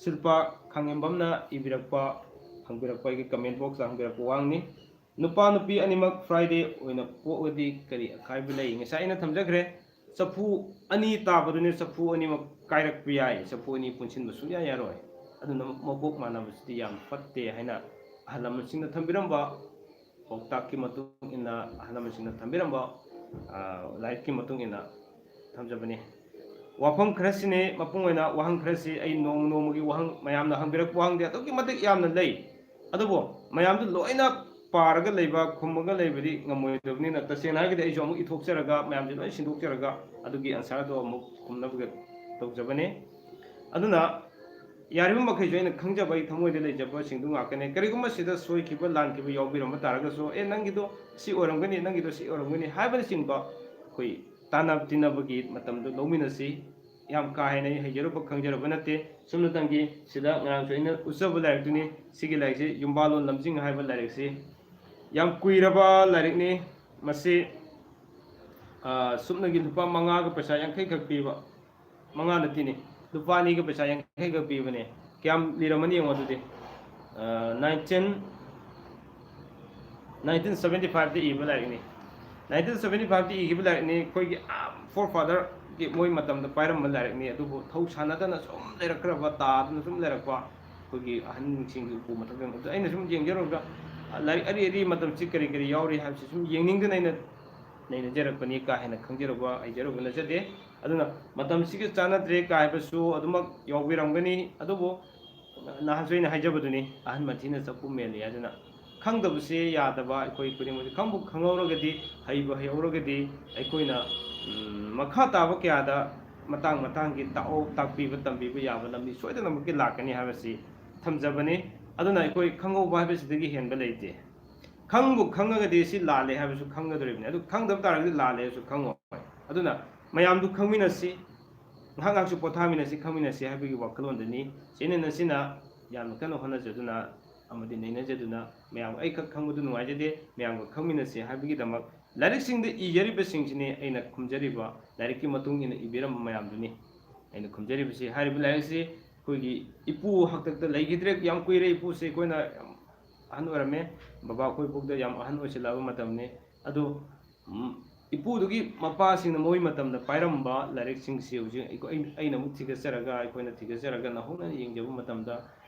ꯁꯤꯜꯄꯥ ꯈꯥꯉꯦꯝꯕꯝꯅ ꯏꯕꯤꯔꯛꯄ, ꯍꯪꯕꯤꯔꯛꯄ, ꯑꯩꯒꯤ comment box ꯇ ꯍꯪꯕꯤꯔꯛꯄ ꯋꯥꯍꯪꯅꯤ꯫ ꯅꯨꯄꯥ ꯅꯨꯄꯤ ꯑꯅꯤꯃꯛ Friday ꯑꯣꯏꯅ ꯄꯣꯛꯂꯗꯤ ꯀꯔꯤ ꯑꯀꯥꯏꯕ ꯂꯩ? ꯉꯁꯥꯏ ꯑꯩꯅ ꯊꯝꯖꯈ꯭ꯔꯦ, ꯆꯐꯨ ꯑꯅꯤ ꯇꯥꯕꯗꯨꯅꯤ, ꯆꯐꯨ ꯑꯅꯤꯃꯛ ꯀꯥꯏꯔꯛꯄ ꯌꯥꯏ, ꯆꯐꯨ ꯑꯅꯤ ꯄꯨꯟꯁꯤꯟꯕ ꯁꯨꯡꯌꯥ ꯌꯥꯔꯣꯏ꯫ ꯑꯗꯨꯅ ꯃꯄꯣꯛ ꯃꯥꯟꯅꯕꯁꯤꯗꯤ ꯌꯥꯝ ꯐꯠꯇꯦ ꯍꯥꯏꯅ ꯑꯍꯜ ꯂꯃꯟꯁꯤꯡꯅ ꯊꯝꯕꯤꯔꯝꯕ ꯄꯥꯎꯇꯥꯛꯀꯤ ꯃꯇꯨꯡ ꯏꯟꯅ, ꯑꯍꯜ ꯂꯃꯟꯁꯤꯡꯅ ꯊꯝꯕꯤꯔꯝꯕ, ꯑ, ꯂꯥꯏꯔꯤꯛꯀꯤ ꯃꯇꯨꯡ ꯏꯟꯅ ꯊꯝꯖꯕꯅꯤ꯫ ꯋꯥꯐꯝ ꯈꯔꯁꯤꯅꯤ, ꯃꯄꯨꯡ ꯑꯣꯏꯅ ꯋꯥꯍꯪ ꯈꯔꯁꯤ ꯑꯩ ꯅꯣꯡꯃ ꯅꯣꯡꯃꯒꯤ ꯋꯥꯍꯪ, ꯃꯌꯥꯝꯅ ꯍꯪꯕꯤꯔꯛꯄ ꯋꯥꯍꯪꯗꯤ ꯑꯗꯨꯛꯀꯤ ꯃꯇꯤꯛ ꯌꯥꯝꯅ ꯂꯩ, ꯑꯗꯨꯕꯨ ꯃꯌꯥꯝꯗꯨ ꯂꯣꯏꯅ ꯄꯥꯔꯒ ꯂꯩꯕ, ꯈꯨꯝꯃꯒ ꯂꯩꯕꯗꯤ ꯉꯝꯃꯣꯏꯗꯕꯅꯤꯅ, ꯇꯁꯦꯡꯅ ꯍꯥꯏꯔꯒꯗꯤ ꯑꯩꯁꯨ ꯑꯃꯨꯛ ꯏꯊꯣꯛꯆꯔꯒ, ꯃꯌꯥꯝꯁꯦ ꯂꯣꯏ ꯁꯤꯟꯗꯣꯛꯆꯔꯒ, ꯑꯗꯨꯒꯤ answer ꯗꯣ ꯑꯃꯨꯛ ꯈꯨꯝꯅꯕꯒꯤ ꯇꯧꯖꯕꯅꯤ꯫ ꯑꯗꯨꯅ ꯌꯥꯔꯤꯕ ꯃꯈꯩꯁꯨ ꯑꯩꯅ ꯈꯪꯖꯕ, ꯑꯩ ꯊꯃꯣꯏꯗ ꯂꯩꯖꯕꯁꯤꯡꯗꯨ ꯉꯥꯛꯇꯅꯦ꯫ ꯀꯔꯤꯒꯨꯝꯕ ꯁꯤꯗ ꯁꯣꯏꯈꯤꯕ, ꯂꯥꯟꯈꯤꯕ ꯌꯥꯎꯕꯤꯔꯝꯕ ꯇꯥꯔꯒꯁꯨ, "ꯑꯦ, ꯅꯪꯒꯤꯗꯣ ꯁꯤ ꯑꯣꯏꯔꯝꯒꯅꯤ, ꯅꯪꯒꯤꯗꯣ ꯁꯤ ꯑꯣꯏꯔꯝꯒꯅꯤ" ꯍꯥꯏꯕꯅꯆꯤꯡꯕ ꯑꯩꯈꯣꯏ ꯇꯥꯟꯅ ꯇꯤꯟꯅꯕꯒꯤ ꯃꯇꯝꯗꯨ ꯂꯧꯃꯤꯟꯅꯁꯤ꯫ ꯌꯥꯝ ꯀꯥ ꯍꯦꯟꯅ ꯑꯩ ꯍꯩꯖꯔꯨꯕ ꯈꯪꯖꯔꯨꯕ ꯅꯠꯇꯦ꯫ ꯁꯨꯞꯅꯇꯪꯒꯤ ꯁꯤꯗ ꯉꯔꯥꯡꯁꯨ ꯑꯩꯅ ꯎꯠꯆꯕ ꯂꯥꯏꯔꯤꯛꯇꯨꯅꯤ꯫ ꯁꯤꯒꯤ ꯂꯥꯏꯔꯤꯛꯁꯤ ꯌꯨꯝꯕꯥꯂꯣꯟ ꯂꯝꯖꯤꯡ ꯍꯥꯏꯕ ꯂꯥꯏꯔꯤꯛꯁꯤ ꯌꯥꯝ ꯀꯨꯏꯔꯕ ꯂꯥꯏꯔꯤꯛꯅꯤ꯫ ꯃꯁꯤ, ꯑ, ꯁꯨꯞꯅꯒꯤ ꯂꯨꯄꯥ ꯃꯉꯥꯒ ꯄꯩꯁꯥ ꯌꯥꯡꯈꯩꯈꯛ ꯄꯤꯕ, ꯃꯉꯥ ꯅꯠꯇꯦꯅꯦ, ꯂꯨꯄꯥ ꯑꯅꯤꯒ ꯄꯩꯁꯥ ꯌꯥꯡꯈꯩꯈꯛ ꯄꯤꯕꯅꯦ꯫ ꯀꯌꯥꯝ ꯂꯤꯔꯝꯃꯅꯤ ꯌꯦꯡꯉꯣ ꯑꯗꯨꯗꯤ꯫ ꯑ, nineteen, nineteen seventy five ꯗ ꯏꯕ ꯂꯥꯏꯔꯤꯛꯅꯤ꯫ Nineteen seventy five ꯗ ꯏꯈꯤꯕ ꯂꯥꯏꯔꯤꯛꯅꯤ꯫ ꯑꯩꯈꯣꯏꯒꯤ, ꯑ, forefather ꯒꯤ ꯃꯣꯏ ꯃꯇꯝꯗ ꯄꯥꯏꯔꯝꯕ ꯂꯥꯏꯔꯤꯛꯅꯤ꯫ ꯑꯗꯨꯕꯨ ꯊꯧ ꯁꯥꯟꯅꯗꯅ ꯁꯨꯝ ꯂꯩꯔꯛꯈ꯭ꯔꯕ, ꯇꯥꯗꯅ ꯁꯨꯝ ꯂꯩꯔꯛꯄ ꯑꯩꯈꯣꯏꯒꯤ ꯑꯍꯟꯁꯤꯡꯒꯤ ꯎꯄꯨ ꯃꯊꯛꯇ꯫ ꯑꯗꯨ ꯑꯩꯅ ꯁꯨꯝ ꯌꯦꯡꯖꯔꯨꯔꯒ, ꯑ, ꯂꯥꯏꯔꯤꯛ ꯑꯔꯤ ꯑꯔꯤ ꯃꯇꯝꯁꯤ ꯀꯔꯤ ꯀꯔꯤ ꯌꯥꯎꯔꯤ ꯍꯥꯏꯕꯁꯤ ꯁꯨꯝ ꯌꯦꯡꯅꯤꯡꯗꯅ ꯑꯩꯅ ꯅꯩꯅꯖꯔꯛꯄꯅꯤ꯫ ꯀꯥ ꯍꯦꯟꯅ ꯈꯪꯖꯔꯨꯕ, ꯍꯩꯖꯔꯨꯕ ꯅꯠꯆꯗꯦ꯫ ꯑꯗꯨꯅ ꯃꯇꯝꯁꯤꯒ ꯆꯥꯟꯅꯗ꯭ꯔꯦ ꯀꯥ ꯍꯥꯏꯕꯁꯨ ꯑꯗꯨꯃꯛ ꯌꯥꯎꯕꯤꯔꯝꯒꯅꯤ꯫ ꯑꯗꯨꯕꯨ ꯅꯍꯥꯟꯁꯨ ꯑꯩꯅ ꯍꯥꯏꯖꯕꯗꯨꯅꯤ, "ꯑꯍꯟ ꯃꯊꯤꯅ ꯆꯐꯨ ꯃꯦꯜꯂꯤ" ꯍꯥꯏꯗꯅ꯫ ꯈꯪꯗꯕꯁꯦ ꯌꯥꯗꯕ ꯑꯩꯈꯣꯏ ꯈꯨꯗꯤꯡꯃꯛꯁꯦ꯫ ꯈꯪꯕꯨ ꯈꯪꯍꯧꯔꯒꯗꯤ, ꯍꯩꯕꯨ ꯍꯩꯍꯧꯔꯒꯗꯤ, ꯑꯩꯈꯣꯏꯅ, ꯎꯝ, ꯃꯈꯥ ꯇꯥꯕ ꯀꯌꯥꯗ ꯃꯇꯥꯡ ꯃꯇꯥꯡꯒꯤ ꯇꯥꯛꯑꯣ-, ꯇꯥꯛꯄꯤꯕ ꯇꯝꯕꯤꯕ ꯌꯥꯕ ꯂꯝꯕꯤ ꯁꯣꯏꯗꯅꯃꯛꯀꯤ ꯂꯥꯛꯀꯅꯤ ꯍꯥꯏꯕꯁꯤ ꯊꯝꯖꯕꯅꯤ꯫ ꯑꯗꯨꯅ ꯑꯩꯈꯣꯏ ꯈꯪꯍꯧꯕ ꯍꯥꯏꯕꯁꯤꯗꯒꯤ ꯍꯦꯟꯕ ꯂꯩꯇꯦ꯫ ꯈꯪꯕꯨ ꯈꯪꯉꯒꯗꯤ ꯁꯤ ꯂꯥꯜꯂꯦ ꯍꯥꯏꯕꯁꯨ ꯈꯪꯒꯗꯧꯔꯤꯕꯅꯤ꯫ ꯑꯗꯨ ꯈꯪꯗꯕ ꯇꯥꯔꯒꯗꯤ ꯂꯥꯜꯂꯦ ꯍꯥꯏꯕꯁꯨ ꯈꯪꯉꯣꯏ꯫ ꯑꯗꯨꯅ ꯃꯌꯥꯝꯗꯨ ꯈꯪꯃꯤꯟꯅꯁꯤ, ꯉꯥꯏꯍꯥꯛ ꯉꯥꯏꯍꯥꯛꯁꯨ ꯄꯣꯊꯥꯃꯤꯟꯅꯁꯤ, ꯈꯪꯃꯤꯟꯅꯁꯤ ꯍꯥꯏꯕꯒꯤ ꯋꯥꯈꯜꯂꯣꯟꯗꯅꯤ꯫ ꯆꯦꯅꯦꯜ ꯑꯁꯤꯅ ꯌꯥꯝꯅ ꯀꯟꯅ ꯍꯣꯠꯅꯖꯗꯨꯅ ꯑꯃꯗꯤ ꯅꯩꯅꯖꯗꯨꯅ ꯃꯌꯥꯝ ꯑꯩꯈꯛ ꯈꯪꯕꯗꯨ ꯅꯨꯡꯉꯥꯏꯖꯗꯦ, ꯃꯌꯥꯝꯒ ꯈꯪꯃꯤꯟꯅꯁꯤ ꯍꯥꯏꯕꯒꯤꯗꯃꯛ ꯂꯥꯏꯔꯤꯛꯁꯤꯡꯗ ꯏꯖꯔꯤꯕꯁꯤꯡꯁꯤꯅꯤ ꯑꯩꯅ ꯈꯨꯝꯖꯔꯤꯕ ꯂꯥꯏꯔꯤꯛꯀꯤ ꯃꯇꯨꯡ ꯏꯟꯅ ꯏꯕꯤꯔꯝꯕ ꯃꯌꯥꯝꯗꯨꯅꯤ꯫ ꯑꯩꯅ ꯈꯨꯝꯖꯔꯤꯕꯁꯤ, ꯍꯥꯏꯔꯤꯕ ꯂꯥꯏꯔꯤꯛꯁꯤ ꯑꯩꯈꯣꯏꯒꯤ ꯏꯄꯨ ꯍꯥꯛꯇꯛꯇ ꯂꯩꯈꯤꯗ꯭ꯔꯦ꯫ ꯌꯥꯝ ꯀꯨꯏꯔꯦ, ꯏꯄꯨꯁꯦ ꯑꯩꯈꯣꯏꯅ ꯌꯥꯝ ꯑꯍꯟ ꯑꯣꯏꯔꯝꯃꯦ, ꯕꯕꯥ ꯑꯩꯈꯣꯏ ꯐꯥꯎꯗ ꯌꯥꯝ ꯑꯍꯟ ꯑꯣꯏꯁꯤꯜꯂꯛꯑꯕ ꯃꯇꯝꯅꯤ꯫ ꯑꯗꯣ ꯎꯝ, ꯏꯄꯨꯗꯨꯒꯤ ꯃꯄꯥꯁꯤꯡꯅ ꯃꯣꯏ ꯃꯇꯝꯗ ꯄꯥꯏꯔꯝꯕ ꯂꯥꯏꯔꯤꯛꯁꯤꯡꯁꯤ ꯍꯧꯖꯤꯛ ꯑꯩꯈꯣꯏ, ꯑꯩꯅ ꯑꯃꯨꯛ ꯊꯤꯒꯠꯆꯔꯒ, ꯑꯩꯈꯣꯏꯅ ꯊꯤꯒꯠꯆꯔꯒ ꯅꯧꯍꯧꯅꯅ ꯌꯦꯡꯖꯕ ꯃꯇꯝꯗ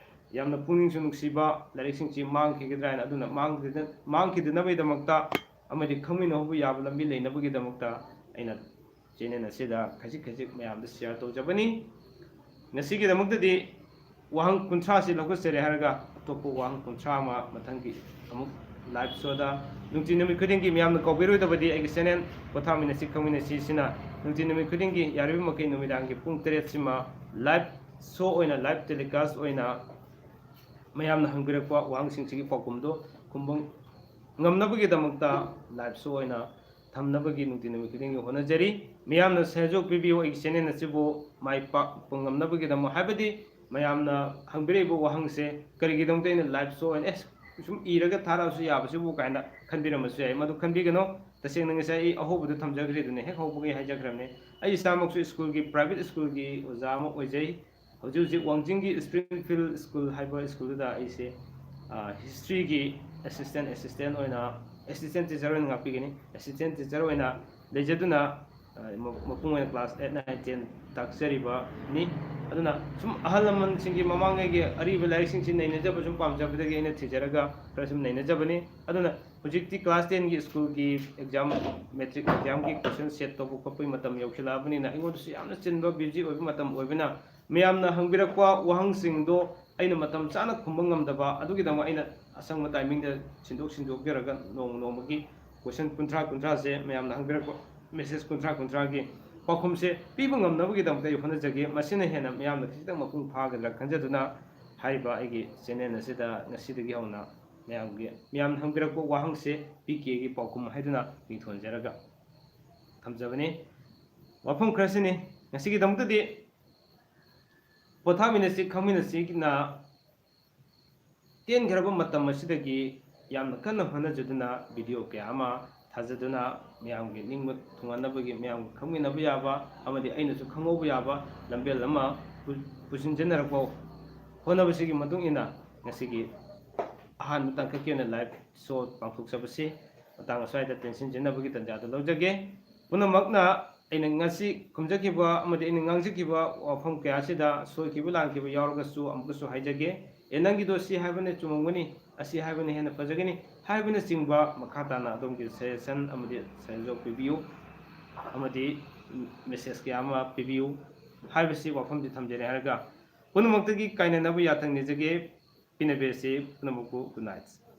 ꯌꯥꯝꯅ ꯄꯨꯛꯅꯤꯡꯁꯨ ꯅꯨꯡꯁꯤꯕ ꯂꯥꯏꯔꯤꯛꯁꯤꯡꯁꯤ ꯃꯥꯡꯈꯤꯒꯗ꯭ꯔꯥ ꯍꯥꯏꯅ꯫ ꯑꯗꯨꯅ ꯃꯥꯡꯈꯤꯗ-, ꯃꯥꯡꯈꯤꯗꯅꯕꯒꯤꯗꯃꯛꯇ ꯑꯃꯗꯤ ꯈꯪꯃꯤꯟꯅꯍꯧꯕ ꯌꯥꯕ ꯂꯝꯕꯤ ꯂꯩꯅꯕꯒꯤꯗꯃꯛꯇ ꯑꯩꯅ ꯆꯦꯅꯦꯜ ꯑꯁꯤꯗ ꯈꯖꯤꯛ ꯈꯖꯤꯛ ꯃꯌꯥꯝꯗ ꯁꯤꯌꯥꯔ ꯇꯧꯖꯕꯅꯤ꯫ ꯉꯁꯤꯒꯤꯗꯃꯛꯇꯗꯤ ꯋꯥꯍꯪ ꯀꯨꯟꯊ꯭ꯔꯥꯁꯤ ꯂꯧꯈꯠꯆꯔꯦ ꯍꯥꯏꯔꯒ ꯑꯇꯣꯞꯄ ꯋꯥꯍꯪ ꯀꯨꯟꯊ꯭ꯔꯥ ꯑꯃ ꯃꯊꯪꯒꯤ ꯑꯃꯨꯛ ꯂꯥꯏꯚ ꯁꯣꯗ ꯅꯨꯡꯇꯤ ꯅꯨꯃꯤꯠ ꯈꯨꯗꯤꯡꯒꯤ ꯃꯌꯥꯝꯅ ꯀꯧꯕꯤꯔꯣꯏꯗꯕꯗꯤ ꯑꯩꯒꯤ ꯆꯦꯅꯦꯜ ꯄꯣꯊꯥꯃꯤꯟꯅꯁꯤ ꯈꯪꯃꯤꯟꯅꯁꯤ ꯁꯤꯅ ꯅꯨꯡꯇꯤ ꯅꯨꯃꯤꯠ ꯈꯨꯗꯤꯡꯒꯤ ꯌꯥꯔꯤꯕ ꯃꯈꯩ ꯅꯨꯃꯤꯗꯥꯡꯒꯤ ꯄꯨꯡ ꯇꯔꯦꯠ ꯁꯤꯃ ꯂꯥꯏꯚ ꯁꯣ ꯑꯣꯏꯅ, ꯂꯥꯏꯚ ꯇꯦꯂꯤꯀꯥꯁ ꯑꯣꯏꯅ ꯃꯌꯥꯝꯅ ꯍꯪꯕꯤꯔꯛꯄ ꯋꯥꯍꯪꯁꯤꯡꯁꯤꯒꯤ ꯄꯥꯎꯈꯨꯝꯗꯨ ꯈꯨꯝꯕ ꯉꯝꯅꯕꯒꯤꯗꯃꯛꯇ ꯂꯥꯏꯚ ꯁꯣ ꯑꯣꯏꯅ ꯊꯝꯅꯕꯒꯤ ꯅꯨꯡꯇꯤ ꯅꯨꯃꯤꯠ ꯈꯨꯗꯤꯡꯒꯤ ꯍꯣꯠꯅꯖꯔꯤ꯫ ꯃꯤꯌꯥꯝꯅ ꯁꯍꯌꯣꯒ ꯄꯤꯕꯤꯌꯨ ꯑꯩꯒꯤ ꯆꯦꯅꯦꯜ ꯑꯁꯤꯕꯨ ꯃꯥꯏ ꯄꯥꯛꯄ ꯉꯝꯅꯕꯒꯤꯗꯃꯛ, ꯍꯥꯏꯕꯗꯤ ꯃꯌꯥꯝꯅ ꯍꯪꯕꯤꯔꯛꯏꯕ ꯋꯥꯍꯪꯁꯦ ꯀꯔꯤꯒꯤꯗꯃꯛꯇ ꯑꯩꯅ ꯂꯥꯏꯚ ꯁꯣ ꯑꯣꯏꯅ, "ꯑꯦ, ꯁꯨꯝ ꯏꯔꯒ ꯊꯥꯔꯛꯑꯁꯨ ꯌꯥꯕꯁꯤꯕꯨ" ꯀꯥꯏꯅ ꯈꯟꯕꯤꯔꯝꯕꯁꯨ ꯌꯥꯏ꯫ ꯃꯗꯨ ꯈꯟꯕꯤꯒꯅꯨ꯫ ꯇꯁꯦꯡꯅ ꯉꯁꯥꯏ ꯑꯩ ꯑꯍꯧꯕꯗ ꯊꯝꯖꯈ꯭ꯔꯤꯗꯨꯅꯦ, ꯍꯦꯛ ꯍꯧꯕꯒ ꯑꯩ ꯍꯥꯏꯖꯈ꯭ꯔꯕꯅꯦ꯫ ꯑꯩ ꯏꯁꯥꯃꯛꯁꯨ ꯁ꯭ꯀꯨꯜꯒꯤ, ꯄ꯭ꯔꯥꯏꯚꯦꯠ ꯁ꯭ꯀꯨꯜꯒꯤ ꯑꯣꯖꯥ ꯑꯃ ꯑꯣꯏꯖꯩ꯫ ꯍꯧꯖꯤꯛ ꯍꯧꯖꯤꯛ ꯋꯥꯡꯖꯤꯡꯒꯤ ꯁ꯭ꯄ꯭ꯔꯤꯡꯐꯤꯜ ꯁ꯭ꯀꯨꯜ ꯍꯥꯏꯕ ꯁ꯭ꯀꯨꯜꯗꯨꯗ ꯑꯩꯁꯦ, ꯑ, ꯍꯤꯁꯇ꯭ꯔꯤꯒꯤ ꯑꯦꯁꯤꯁꯇꯦꯟ, ꯑꯦꯁꯤꯁꯇꯦꯟ ꯑꯣꯏꯅ, ꯑꯦꯁꯤꯁꯇꯦꯟ ꯇꯤꯆꯔ ꯑꯣꯏꯅ ꯉꯥꯛꯄꯤꯒꯅꯤ꯫ ꯑꯦꯁꯤꯁꯇꯦꯟ ꯇꯤꯆꯔ ꯑꯣꯏꯅ ꯂꯩꯖꯗꯨꯅ, ꯑ, ꯃ-, ꯃꯄꯨꯡ ꯑꯣꯏꯅ ꯀ꯭ꯂꯥꯁ ꯑꯩꯠ, ꯅꯥꯏꯟ, ꯇꯦꯟ ꯇꯥꯛꯆꯔꯤꯕꯅꯤ꯫ ꯑꯗꯨꯅ ꯁꯨꯝ ꯑꯍꯜ ꯂꯃꯟꯁꯤꯡꯒꯤ ꯃꯃꯥꯡꯉꯩꯒꯤ ꯑꯔꯤꯕ ꯂꯥꯏꯔꯤꯛꯁꯤꯡꯁꯤ ꯅꯩꯅꯖꯕ ꯁꯨꯝ ꯄꯥꯝꯖꯕꯗꯒꯤ ꯑꯩꯅ ꯊꯤꯖꯔꯒ ꯈꯔ ꯁꯨꯝ ꯅꯩꯅꯖꯕꯅꯤ꯫ ꯑꯗꯨꯅ ꯍꯧꯖꯤꯛꯇꯤ ꯀ꯭ꯂꯥꯁ ꯇꯦꯟꯒꯤ ꯁ꯭ꯀꯨꯜꯒꯤ ꯑꯦꯛꯖꯥꯝ, ꯃꯦꯇ꯭ꯔꯤꯛ ꯑꯦꯛꯖꯥꯝꯒꯤ ꯀꯣꯏꯁꯟ ꯁꯦꯠ ꯇꯧꯕ ꯈꯣꯠꯄꯒꯤ ꯃꯇꯝ ꯌꯧꯁꯤꯜꯂꯛꯑꯕꯅꯤꯅ ꯑꯩꯉꯣꯟꯗꯁꯨ ꯌꯥꯝꯅ ꯆꯤꯟꯕ, ꯕꯤꯖꯤ ꯑꯣꯏꯕ ꯃꯇꯝ ꯑꯣꯏꯕꯅ ꯃꯌꯥꯝꯅ ꯍꯪꯕꯤꯔꯛꯄ ꯋꯥꯍꯪꯁꯤꯡꯗꯣ ꯑꯩꯅ ꯃꯇꯝ ꯆꯥꯅ ꯈꯨꯝꯕ ꯉꯝꯗꯕ, ꯑꯗꯨꯒꯤꯗꯃꯛ ꯑꯩꯅ ꯑꯁꯪꯕ ꯇꯥꯏꯃꯤꯡꯗ ꯁꯤꯟꯗꯣꯛ ꯁꯤꯟꯗꯣꯛꯆꯔꯒ ꯅꯣꯡꯃ ꯅꯣꯡꯃꯒꯤ ꯀꯣꯏꯁꯟ ꯀꯨꯟꯊ꯭ꯔꯥ ꯀꯨꯟꯊ꯭ꯔꯥꯁꯦ, ꯃꯌꯥꯝꯅ ꯍꯪꯕꯤꯔꯛꯄ ꯃꯦꯁꯦꯖ ꯀꯨꯟꯊ꯭ꯔꯥ ꯀꯨꯟꯊ꯭ꯔꯥꯒꯤ ꯄꯥꯎꯈꯨꯝꯁꯦ ꯄꯤꯕ ꯉꯝꯅꯕꯒꯤꯗꯃꯛꯇ ꯑꯩ ꯍꯣꯠꯅꯖꯒꯦ꯫ ꯃꯁꯤꯅ ꯍꯦꯟꯅ ꯃꯤꯌꯥꯝꯅ ꯈꯤꯇꯪ ꯃꯄꯨꯡ ꯐꯥꯒꯗ꯭ꯔꯥ ꯈꯟꯖꯗꯨꯅ ꯍꯥꯏꯔꯤꯕ ꯑꯩꯒꯤ ꯆꯦꯅꯦꯜ ꯑꯁꯤꯗ ꯉꯁꯤꯗꯒꯤ ꯍꯧꯅ ꯃꯌꯥꯝꯒꯤ, ꯃꯤꯌꯥꯝꯅ ꯍꯪꯕꯤꯔꯛꯄ ꯋꯥꯍꯪꯁꯦ ꯄꯤ ꯀꯦꯒꯤ ꯄꯥꯎꯈꯨꯝ ꯍꯥꯏꯗꯨꯅ ꯃꯤꯡꯊꯣꯟꯖꯔꯒ ꯊꯝꯖꯕꯅꯤ꯫ ꯋꯥꯐꯝ ꯈꯔꯁꯤꯅꯤ꯫ ꯉꯁꯤꯒꯤꯗꯃꯛꯇꯗꯤ ꯄꯣꯊꯥꯃꯤꯟꯅꯁꯤ ꯈꯪꯃꯤꯟꯅꯁꯤꯅ ꯇꯦꯟꯈ꯭ꯔꯕ ꯃꯇꯝ ꯑꯁꯤꯗꯒꯤ ꯌꯥꯝꯅ ꯀꯟꯅ ꯍꯣꯠꯅꯖꯗꯨꯅ video ꯀꯌꯥ ꯑꯃ ꯊꯥꯖꯗꯨꯅ ꯃꯌꯥꯝꯒꯤ ꯅꯤꯡꯕ ꯊꯨꯡꯍꯟꯅꯕꯒꯤ, ꯃꯌꯥꯝꯒ ꯈꯪꯃꯤꯟꯅꯕ ꯌꯥꯕ ꯑꯃꯗꯤ ꯑꯩꯅꯁꯨ ꯈꯪꯍꯧꯕ ꯌꯥꯕ ꯂꯝꯕꯦꯜ ꯑꯃ ꯄꯨ-, ꯄꯨꯁꯤꯟꯖꯅꯔꯛꯄ ꯍꯣꯠꯅꯕꯁꯤꯒꯤ ꯃꯇꯨꯡ ꯏꯟꯅ ꯉꯁꯤꯒꯤ ꯑꯍꯥꯟꯕ ꯇꯥꯡꯀꯛꯀꯤ ꯑꯣꯏꯅ live show ꯄꯥꯡꯊꯣꯛꯆꯕꯁꯤ ꯃꯇꯥꯡ ꯑꯁ꯭ꯋꯥꯏꯗ ꯇꯦꯟꯁꯤꯟꯖꯅꯕꯒꯤ ꯇꯥꯟꯖꯥꯗꯨ ꯂꯧꯖꯒꯦ꯫ ꯄꯨꯝꯅꯃꯛꯅ ꯑꯩꯅ ꯉꯁꯤ ꯈꯨꯝꯖꯈꯤꯕ ꯑꯃꯗꯤ ꯑꯩꯅ ꯉꯥꯡꯖꯈꯤꯕ ꯋꯥꯐꯝ ꯀꯌꯥ ꯑꯁꯤꯗ ꯁꯣꯏꯈꯤꯕ ꯂꯥꯟꯈꯤꯕ ꯌꯥꯎꯔꯒꯁꯨ ꯑꯃꯨꯛꯀꯁꯨ ꯍꯥꯏꯖꯒꯦ꯫ "ꯑꯦ, ꯅꯪꯒꯤꯗꯣ ꯁꯤ ꯍꯥꯏꯕꯅ ꯆꯨꯝꯃꯝꯒꯅꯤ, ꯑꯁꯤ ꯍꯥꯏꯕꯅ ꯍꯦꯟꯅ ꯐꯖꯒꯅꯤ" ꯍꯥꯏꯕꯅꯆꯤꯡꯕ ꯃꯈꯥ ꯇꯥꯅ ꯑꯗꯣꯝꯒꯤ suggestion ꯑꯃꯗꯤ suggestion ꯄꯤꯕꯤꯌꯨ ꯑꯃꯗꯤ message ꯀꯌꯥ ꯑꯃ ꯄꯤꯕꯤꯌꯨ ꯍꯥꯏꯕꯁꯤ ꯋꯥꯐꯝꯁꯤ ꯊꯝꯖꯔꯦ ꯍꯥꯏꯔꯒ ꯄꯨꯝꯅꯃꯛꯇꯒꯤ ꯀꯥꯏꯅꯅꯕ ꯌꯥꯊꯪ ꯅꯤꯖꯒꯦ꯫ ꯄꯤꯅꯕꯤꯔꯁꯤ ꯄꯨꯝꯅꯃꯛꯄꯨ꯫ Good night꯫